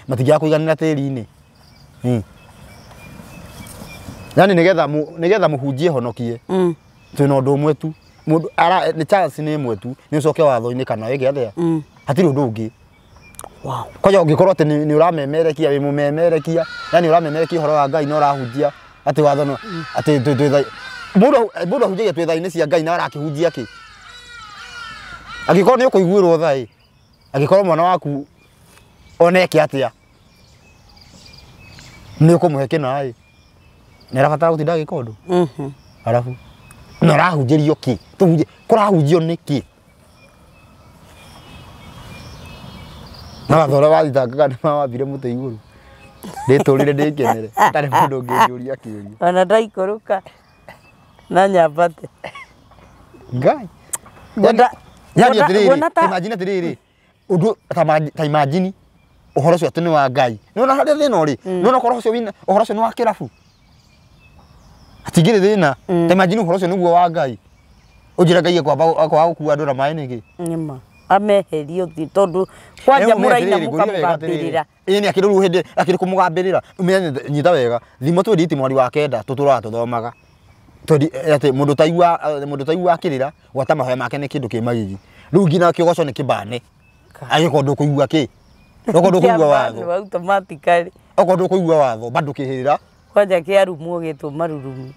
matingia kuiganira tiri-ini. Yani nigetha muhunjie honokie. Twina undu umwe tu mundu ara ni chance ni imwe tu ni ucoke watho-ini kana wike athia. Hatiri undu ungi. Wow. Kwanja ungikorwo ati ni uramemerekia wi mumemerekia, yani uramemerekia uhoro wa Ngai na urahunjia ati watho no ati twitha mundu ahunjagia twitha-ini cia Ngai na arakihunjia ki. Angikorwo ni ukuiguirwo tha i angikorwo mwana waku oneke atia ni ukumuhe kina i ni arabatara gutinda agika undu. Arafu na arahunjĩrio ki tuhunjie kurahunjio niki na watho ũrĩa wathitangaga nĩ mawambire mũtĩ igũrũ ndĩtũrire ndĩkenere hatarĩ mũndũ ũngĩnjũria kĩũria ona ndaikũrũka na nyambate Ngai. Yani atĩrĩrĩ imagine atĩrĩrĩ ũndũ ta imagine ũhoro ũcio atĩ nĩ wa Ngai nĩwona harĩa thĩna ũrĩ nĩwona ũhoro ũcio wĩna ũhoro ũcio nĩ wa kĩrabu hatingĩrĩ thĩna ta imagine ũhoro ũcio nĩguo wa Ngai ũnjĩre Ngai akwaga gũkua andũ na maĩ nĩkĩ nĩma ameherio thi tondu kwanja muraina mukamugambirira ĩĩ nĩ akĩrĩ rĩu hĩndĩ akĩrĩ kũmũgambĩrĩra nyita wega thimo twendi mweri wa kenda tũtũraga tũthomaga twendi atĩ mũndũ taigua akĩrĩra gwata mahoya make nĩ kĩndũ kĩ magigi rĩu nginya kĩgoco nĩ kĩbane agĩkorwo ndũkũigua kĩ okorwo ndũkũigua watho automatically okorwo ndũkũigua watho bado kĩhĩrĩra kwanja kĩarumwo gĩtwo marurumi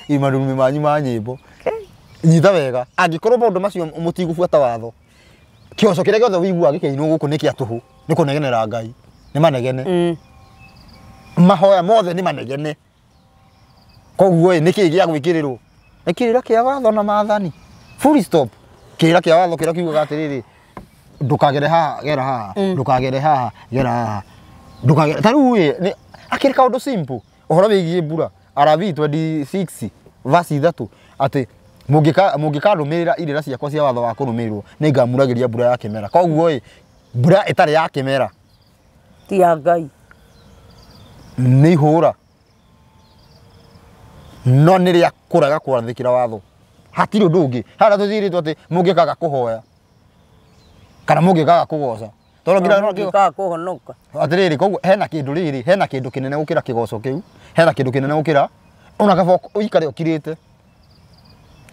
i marurumi manyu ma nyĩmbo nyita wega angĩkorwo maũndũ macio mũtigũbuata watho kĩoco kĩrĩa gĩothe wĩiguaga gĩkĩinwo gũkũ nĩ kĩa tũhũ nĩ kũnegenera Ngai nĩ manegene mahoya mothe nĩ manegene koguo ĩ nĩkĩĩ gĩa gwĩkĩrĩrwo nĩ kĩrĩra kĩa watho na maathani full stop kĩrĩra kĩa watho kĩrĩa kiugaga atĩrĩrĩ ndũkagere haha gera haha ndũkagere haha gera haha ndũkagere ta rĩu ĩ akĩrĩ kaũndũ simple ũhoro wĩgiĩ mbura Arabii 26 verse 3 atĩ mũngĩkarũmĩrĩra irĩra ciakwa cia watho wa kũrũmĩrĩrwo nĩngamuragĩria mbura ya kĩmera koguo ĩ mbura ĩtarĩ ya kĩmera ti ya Ngai nĩ ihũra no nĩ rĩa kũrega kwathĩkĩra watho hatirĩ ũndũ ũngĩ harĩa tũthirĩtwo atĩ mũngĩkaga kũhoya kana mũngĩkaga kũgoca tondũ nginya mũngĩkaga kũhonoka atĩrĩrĩ koguo hena kĩndũ rĩrĩ hena kĩndũ kĩnene gũkĩra kĩgoco kĩu hena kĩndũ kĩnene gũkĩra ona kaba ũikare ũkirĩte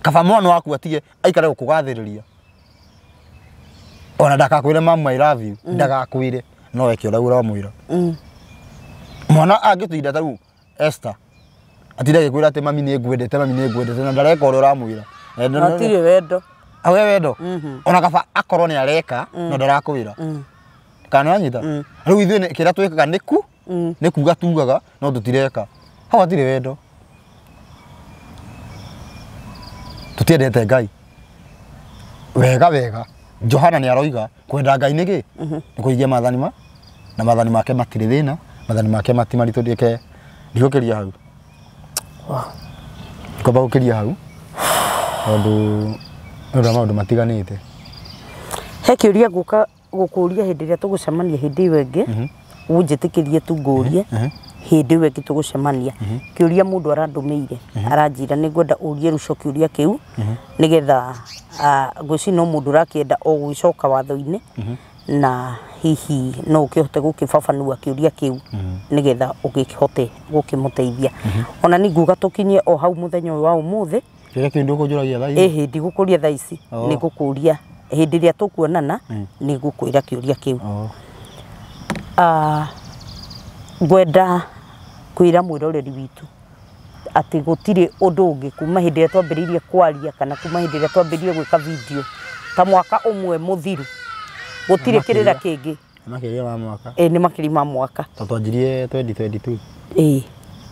kaba mwana waku atige aikare gũkũgathĩrĩria ona ndakakwĩre mama I love you ndagakwĩre no weke ũrĩa ũramwĩra mwana angĩtinda ta rĩu Esther atinda agĩkwĩra atĩ mami nĩ ngwendete mami nĩ ngwendete na ndareka ũrĩa ũramwĩra hatirĩ wendo awe wendo ona kaba akorwo nĩ areka no ndarakwĩra kana nĩwanyita rĩu ithuĩ kĩrĩa twĩkaga nĩ nĩ kuga tugaga no tũtireka hau hatirĩ wendo tutiendete Ngai wega wega Johana nĩ aroiga kwenda Ngai nĩkĩ nĩ kũhingia maathani ma na maathani make matirĩ thĩna maathani make mati maritũ ndike ndigũkĩria hau ngomba gũkĩria hau tondũ nĩ ũndũ wa maũndũ matiganĩte he kĩũria ngũka gũkũria hĩndĩ ĩrĩa tũgũcemania hĩndĩ ĩyo ĩngĩ ũnjĩtĩkĩrie tu ngũrie hĩndĩ ĩyo ĩngĩ tũgũcemania kĩũria mũndũ arandũmĩire aranjĩra nĩ ngwenda ũrie Ruco kĩũria kĩu nĩgetha ngwĩciria no mũndũ ũrakĩenda o gũgĩcoka watho-inĩ na hihi no ũkĩhote gũkĩbabanua kĩũria kĩu nĩgetha ũgĩkĩhote gũkĩmũteithia ona nĩ nguga tũkinyie o hau mũthenya ũyũ wa ũmũthĩ kĩrĩa kĩu ndũkũnjũragia thaa ici ĩhĩ ndigũkũria thaa ici nĩ ngũkũria hĩndĩ ĩrĩa tũkuonana nĩ ngũkwĩra kĩũria kĩu ngwenda kwĩra mwĩroreri witũ atĩ gũtirĩ ũndũ ũngĩ kuma hĩndĩ ĩrĩa twambĩrĩirie kwaria kana kuma hĩndĩ ĩrĩa twambĩrĩirie gwĩka video ta mwaka ũmwe mũthiru gũtirĩ kĩrĩra kĩngĩ makĩria ma mwaka ĩ nĩ makĩria ma mwaka tondũ twanjirie 2022 ĩ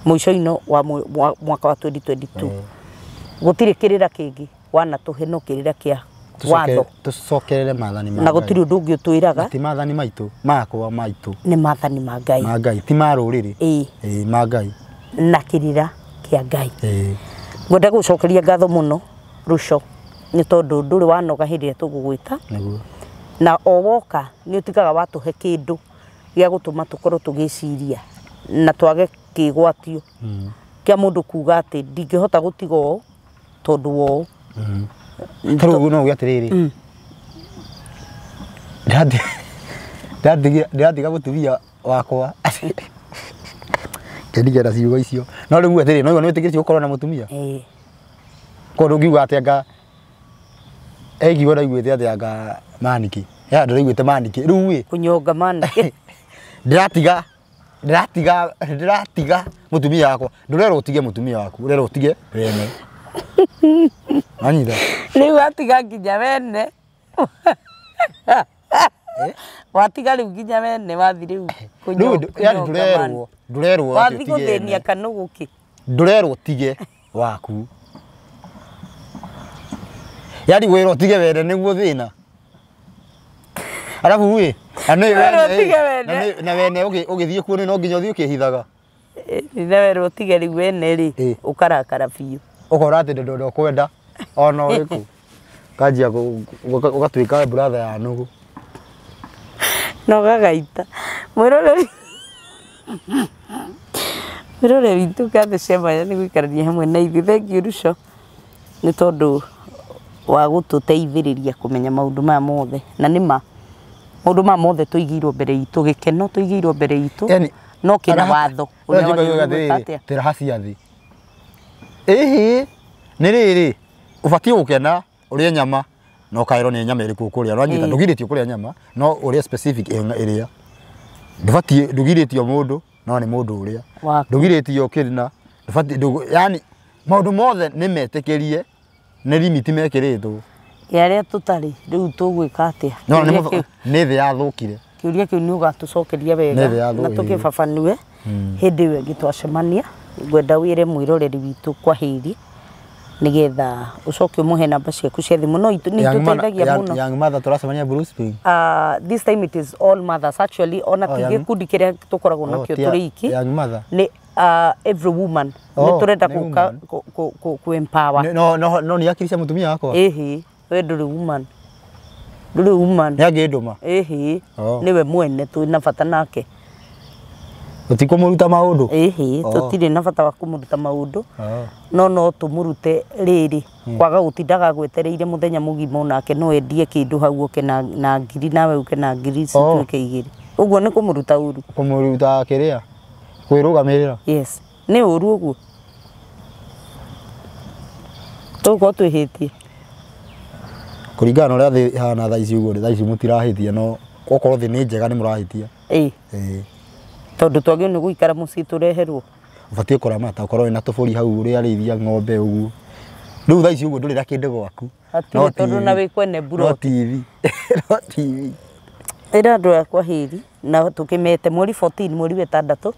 mũico-inĩ wa mwaka wa 2022 gũtirĩ kĩrĩra kĩngĩ wanatũhe no kĩrĩra kĩa watho tũcokerere maathani ma na gũtirĩ ũndũ ũngĩ ũtwĩraga ti maathani maitũ makwa maitũ nĩ maathani ma Ngai ma Ngai ti ma rũrĩrĩ ĩ ma Ngai na kĩrĩra kĩa Ngai ĩ ngwenda gũcokeria ngatho mũno Ruco Nĩ tondũ ndũrĩ wanoga hĩndĩ ĩrĩa tũgũgwĩta. Nĩguo. Na o woka nĩ ũtigaga watũhe kĩndũ gĩa gũtũma tũkorwo tũgĩciria na twage kĩgwatio kĩa mũndũ kuga atĩ ndingĩhota gũtiga ũũ tondũ wa ũũ. Tarĩu no uge atĩrĩrĩ, ndĩratiga mũtumia wakwa kendigera ciugo icio, no rĩu atĩrĩ, no nĩ wĩtĩkĩrĩtio gũkorwo na mũtumia. Ĩĩ. Koguo ndũngiuga atĩ anga egiwa ndaiguĩte atĩ anga maniki ya ndĩraiguĩte maniki rĩu ĩ kũnyonga maniki. Ndĩratiga mũtumia wakwa. Ndũrerwo ũtige mũtumia waku, ũrerwo ũtige wene. Wanyita? Rĩu watiga nginya wene. Watiga rĩu nginya wene wathi rĩu Rĩu yani ndũrerwo atĩ wathi ũtige gũthĩnia ene. kanũgũ kĩ? Ndũrerwo ũtige waku. Yani wĩrwo ũtige wene nĩguo thĩna. Arabu ĩ, na nĩ Werwo wene ũtige ĩ, wene. na wene ũgĩthiĩ kuo no nginya ũthiĩ ũkĩhithaga. Na werwo ũtige rĩu wene rĩ, Ĩ. ũkarakara biũ. Ũkora atĩ ndũkwenda ona ũrĩkũ. Kanjia ũgatuĩka brother ya nũgũ. Na ũgagaita. Mwĩroreri witũ ngatho cia mwanya nĩ gũikarania hamwe na ithuĩ. Thank you Ruco nĩ tondũ wa gũtũteithĩrĩria kũmenya maũndũ maya mothe. Na nĩ ma maũndũ maya mothe tũigĩirwo mbere itũ, gĩkeno tũigĩirwo mbere itũ, Yani, no kĩna watho ũrĩa wagĩrĩirwo gwĩka atĩa. Tĩraha cia thĩ. Ĩhĩ, nĩ rĩrĩ, ũbatiĩ gũkena ũrĩe nyama no ũkaĩrwo nĩ nyama ĩrĩkũ ũkũrĩa. Ũranyita, ndũgirĩtio kũrĩa nyama, no ũrĩe specific ĩrĩa. Ndũbatiĩ, ndũgirĩtio mũndũ, no nĩ mũndũ ũrĩa. Waku. Ndũgirĩtio kĩrina, ndũbatiĩ, yani maũndũ mothe nĩ metĩkĩrie, nĩ limit mekĩrĩtwo. Ya arĩa tũtarĩ, rĩu tũgwĩka atĩa? No, nĩ thĩ yathũkire. Kĩũria kĩu nĩ ũgatũcokeria wega Nĩ thĩ yathũkire. na tũkĩbabanue hĩndĩ ĩyo ĩngĩ twacemania. Ngwenda wĩre mwĩroreri witũ kwa heri nĩgetha ũcoke ũmũhe namba ciaku cia thimũ. No nĩ itũteithagia mũno. Young mother tũracemania Blue Spring. This time it is all mothers actually, ona Oh, ti young- gĩkundi kĩrĩa tũkoragwo nakĩo tũrĩ iki. Young mother. Nĩ every woman. Oh, Nĩ tũrenda nĩ gũka woman. ku empower. No no no nĩ akirisha mũtumia wakwa. Ĩhĩ, we ndũrĩ woman. Ndũrĩ woman. Nĩ angĩndũma. Ĩhĩ, Oh. nĩwe mwene twĩna bata nake. Ũtikũmũruta maũndũ. Ĩhĩ, Oh. tũtirĩ na bata wa kũmũruta maũndũ. Oh. No no tũmũrute rĩrĩ kwaga gũtindaga gwetereire mũthenya mũgima onake no endie kĩndũ hau oke na ngiri nawe ũke na ngiri cituĩke igĩrĩ. Ũguo nĩ kũmũruta ũru. Kũmũruta kĩrĩa? Kwĩrũgamĩrĩra. Yes. Nĩ ũru ũguo. Tũgũkorwo twĩhĩtie. Kũringana na ũrĩa thĩ ĩhana thaa ici ũguo, thaa ici mũtirahĩtia, no okorwo thĩ nĩ njega nĩ mũrahĩtia. Ĩĩ. Ĩĩ. Tondũ twagĩrĩirwo nĩ gũikara mũciĩ tũreherwo. Ũbatiĩ kũramata ũkorwo wĩna tũbũri hau ũrĩarĩithia ng'ombe ũguo. Rĩu thaa ici ũguo ndũrĩ na kĩndũ gwaku. Hatirĩ tondũ na wĩ kwene No mburoti. TV. No TV. Ĩra andũ aya kwa heri na tũkĩmete mweri 14 mweri wa ĩtandatũ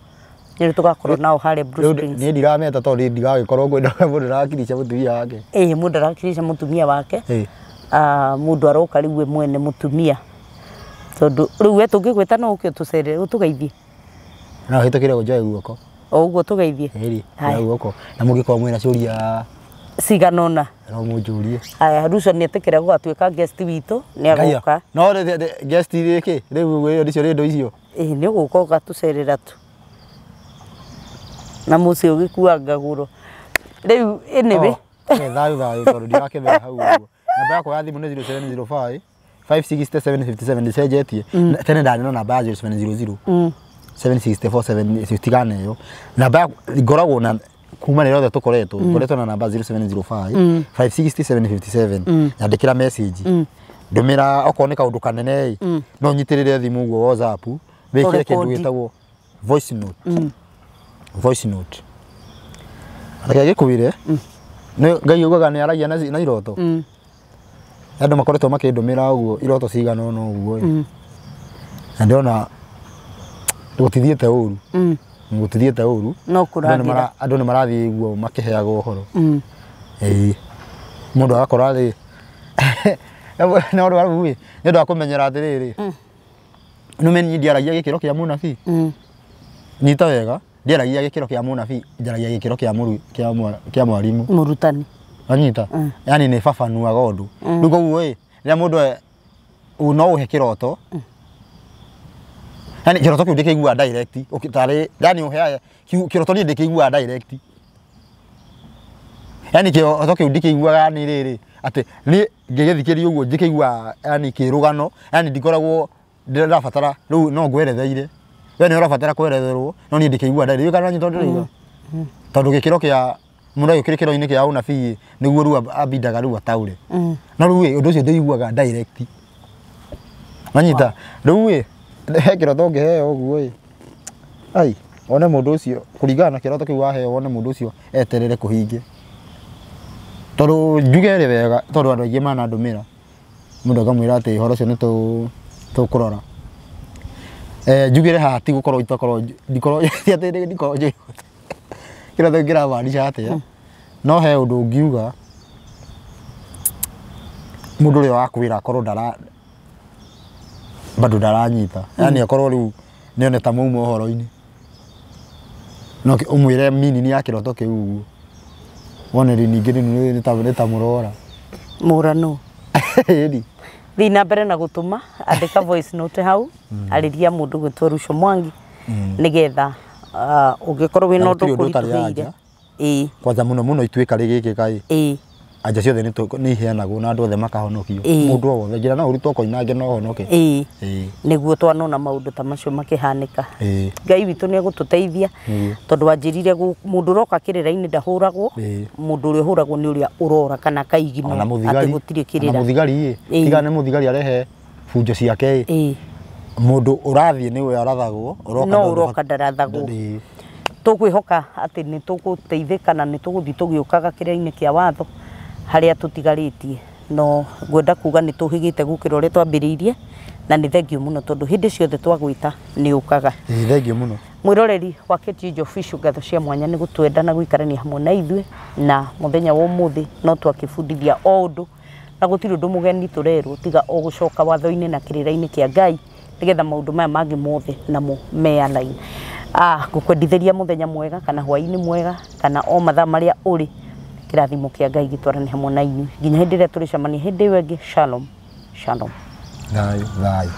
nĩrĩo tũgakorwo nao harĩa Blue Rĩu Springs. niĩ ndirameta tondũ ndigagĩkorwo ngwenda mũndũ arakirisha mũtumia wake. Ĩĩ mũndũ arakirisha mũtumia wake. Ĩĩ. Mũndũ aroka rĩu we mwene mũtumia. Tondũ rĩu we tũngĩgwĩta no ũke ũtũcerere ũtũgeithie. No hĩtũkĩre ũnjoe guoko. O ũguo tũgeithie. Ĩrĩ, Haya. njoe guoko. Na mũngĩkorwo mwĩna ciũria Cigana ũna. no mũnjũrie. Haya, Ruco nĩ etĩkĩra gũgatuĩka guest witũ, nĩ agoka. No guest rĩkĩ rĩu ĩyo nĩcio rĩndũ icio. Ĩĩ nĩ ũgũka ũgatũcerera tu. Na mũciĩ ũgĩkua ngagũro. Rĩu anyway. Oh, thayũ thayũ tondũ ndirakĩmenya hau ũguo. Namba yakwa ya thimũ nĩ 0705 56757 ndicenjetie. Tene ndarĩ na namba ya 0700 764 7 tigana ĩyo. Namba yakwa ngoragwo na kuma rĩrĩa othe tũkoretwo ngoretwo na namba 0705 56757. Nyandĩkĩra message. Ndũmĩra okorwo nĩ kaũndũ kanene ĩ, no nyitĩrĩre thimũ ũguo WhatsApp wĩkĩre kĩndũ Ũrekodi. gĩtagwo voice note. Voice note. Reke gĩkwĩre nĩ Ngai augaga nĩ aragia na iroto. Andũ makoretwo makĩndũmĩra ũguo iroto cigana ũna ũguo ĩ. Na ndĩrona gũtithiĩte ũru. Gũtithiĩte ũru. No kũragĩra. Andũ nĩ marathiĩ ũguo makĩheagwo ũhoro. Ĩĩ. Mũndũ agakora rĩ no ũndũ wa rĩu ĩ, nĩ ũndũ wa kũmenyera atĩrĩrĩ. Nĩ niĩ ndiaragia gĩkĩro kĩa mũnabii. Nyita wega, ndiaragia gĩkĩro kĩa mũnabii, njaragia gĩkĩro kĩa mwarimũ. Mũrutani. Wanyita yani nĩ babanuaga ũndũ rĩu koguo ĩ rĩrĩa mũndũ no ũhe kĩroto yani kĩroto kĩu ndĩkĩiguaga direct tarĩ yani ũheaga kĩroto niĩ ndĩkĩiguaga direct yani kĩroto kĩu ndĩkĩiguaga nĩ rĩrĩ atĩ niĩ ngĩgĩthikĩria ũguo njĩkĩiguaga yani kĩrũgano yani ndikoragwo ndĩrabatara rĩu no ngweretheire we nĩ ũrabatara kweretherwo no niĩ ndĩkĩiguaga direct kana nyita ndĩraiga tondũ gĩkĩro kĩa mũndũ agĩũkĩra kĩro-inĩ kĩa ũnabii nĩguo rĩu ambindaga rĩu ataũre no rĩu ĩ ũndũ ũcio ndĩiguaga direct wanyita rĩu ĩ he kĩroto ũngĩheo ũguo ĩ ai one mũndũ ũcio kũringana na kĩroto kĩu waheo wone mũndũ ũcio eterere kũhinge tondũ njuge rĩ wega tondũ andũ aingĩ manandũmĩra mũndũ akamwĩra atĩ ũhoro ũcio nĩ tũkũrora njugĩre haha ti gũkorwo itakorwo ndikorwo ti atĩ ndikorwo njũĩ kĩroto kĩramaanisha atĩa no he ũndũ ũngiuga mũndũ ũrĩa wakwĩra akorwo ndara bado ndaranyita yani akorwo rĩu nĩone ta mauma ũhoro-inĩ no ũmwĩre meaning ya kĩroto kĩu ũguo wone rĩ ningĩ nĩ ta mũrora mũrano ĩni thiĩ na mbere na gũtũma andĩka voice note hau arĩria mũndũ gwĩtwo Ruco Mwangi nĩgetha ũngĩkorwo wĩna Na ũndũ gũtirĩ ũndũ ũtarĩ ũkũritũhĩire anja. ĩĩ kwanza mũno mũno ituĩka rĩgĩkĩka ĩ ĩĩ anja ciothe nĩ iheanagwo na andũ othe makahonokio Ĩĩ. mũndũ o wothe njĩra no ũrutwo koinange no ũhonoke ĩĩ ĩĩ nĩguo twanona maũndũ ta macio makĩhanĩka ĩĩ Ngai witũ nĩ egũtũteithia Nĩguo. tondũ wanjĩrire mũndũ ũroka kĩrĩra-inĩ ndahũragwo Ĩĩ. mũndũ ũrĩa ũhũragwo nĩ ũrĩa ũrora kana akaigimwo ona atĩ mũthigari gũtirĩ ona kĩrĩra mũthigari ĩ Ĩĩ. tiga nĩ mũthigari arehe bunjo ciake ĩ ĩĩ mũndũ ũrathiĩ nĩwe arathagwo ũroka no ndũngĩbata- ũroka ndarathagwo Ĩĩ. tũkwĩhoka atĩ nĩ tũgũteithĩka na nĩ tũgũthiĩ tũgĩũkaga kĩrĩra-inĩ kĩa watho harĩa tũtigarĩtie no ngwenda kuga nĩ tũhĩgĩte gũkĩra ũrĩa twambĩrĩirie na nĩ thengio mũno tondũ hĩndĩ ciothe twagwĩta nĩ ũkaga Ĩĩ, thengio mũno mwĩroreri wa KTG Official ngatho cia mwanya nĩ gũtwenda na gũikarania hamwe na ithuĩ na mũthenya wa ũmũthĩ no twakĩbundithia o ũndũ na gũtirĩ ũndũ mũgeni tũrerwo tiga o gũcoka watho-inĩ na kĩrĩra-inĩ kĩa Ngai nĩgetha maũndũ maya mangĩ mothe namo me align. Ngũkwendithĩria mũthenya mwega kana hwaĩ-inĩ mwega kana o mathaa marĩa ũrĩ kĩrathimo kĩa Ngai gĩtwarane hamwe na inyuĩ nginya hĩndĩ ĩrĩa tũrĩcemania hĩndĩ ĩyo ĩngĩ. Shalom shalom. Thayũ thayũ.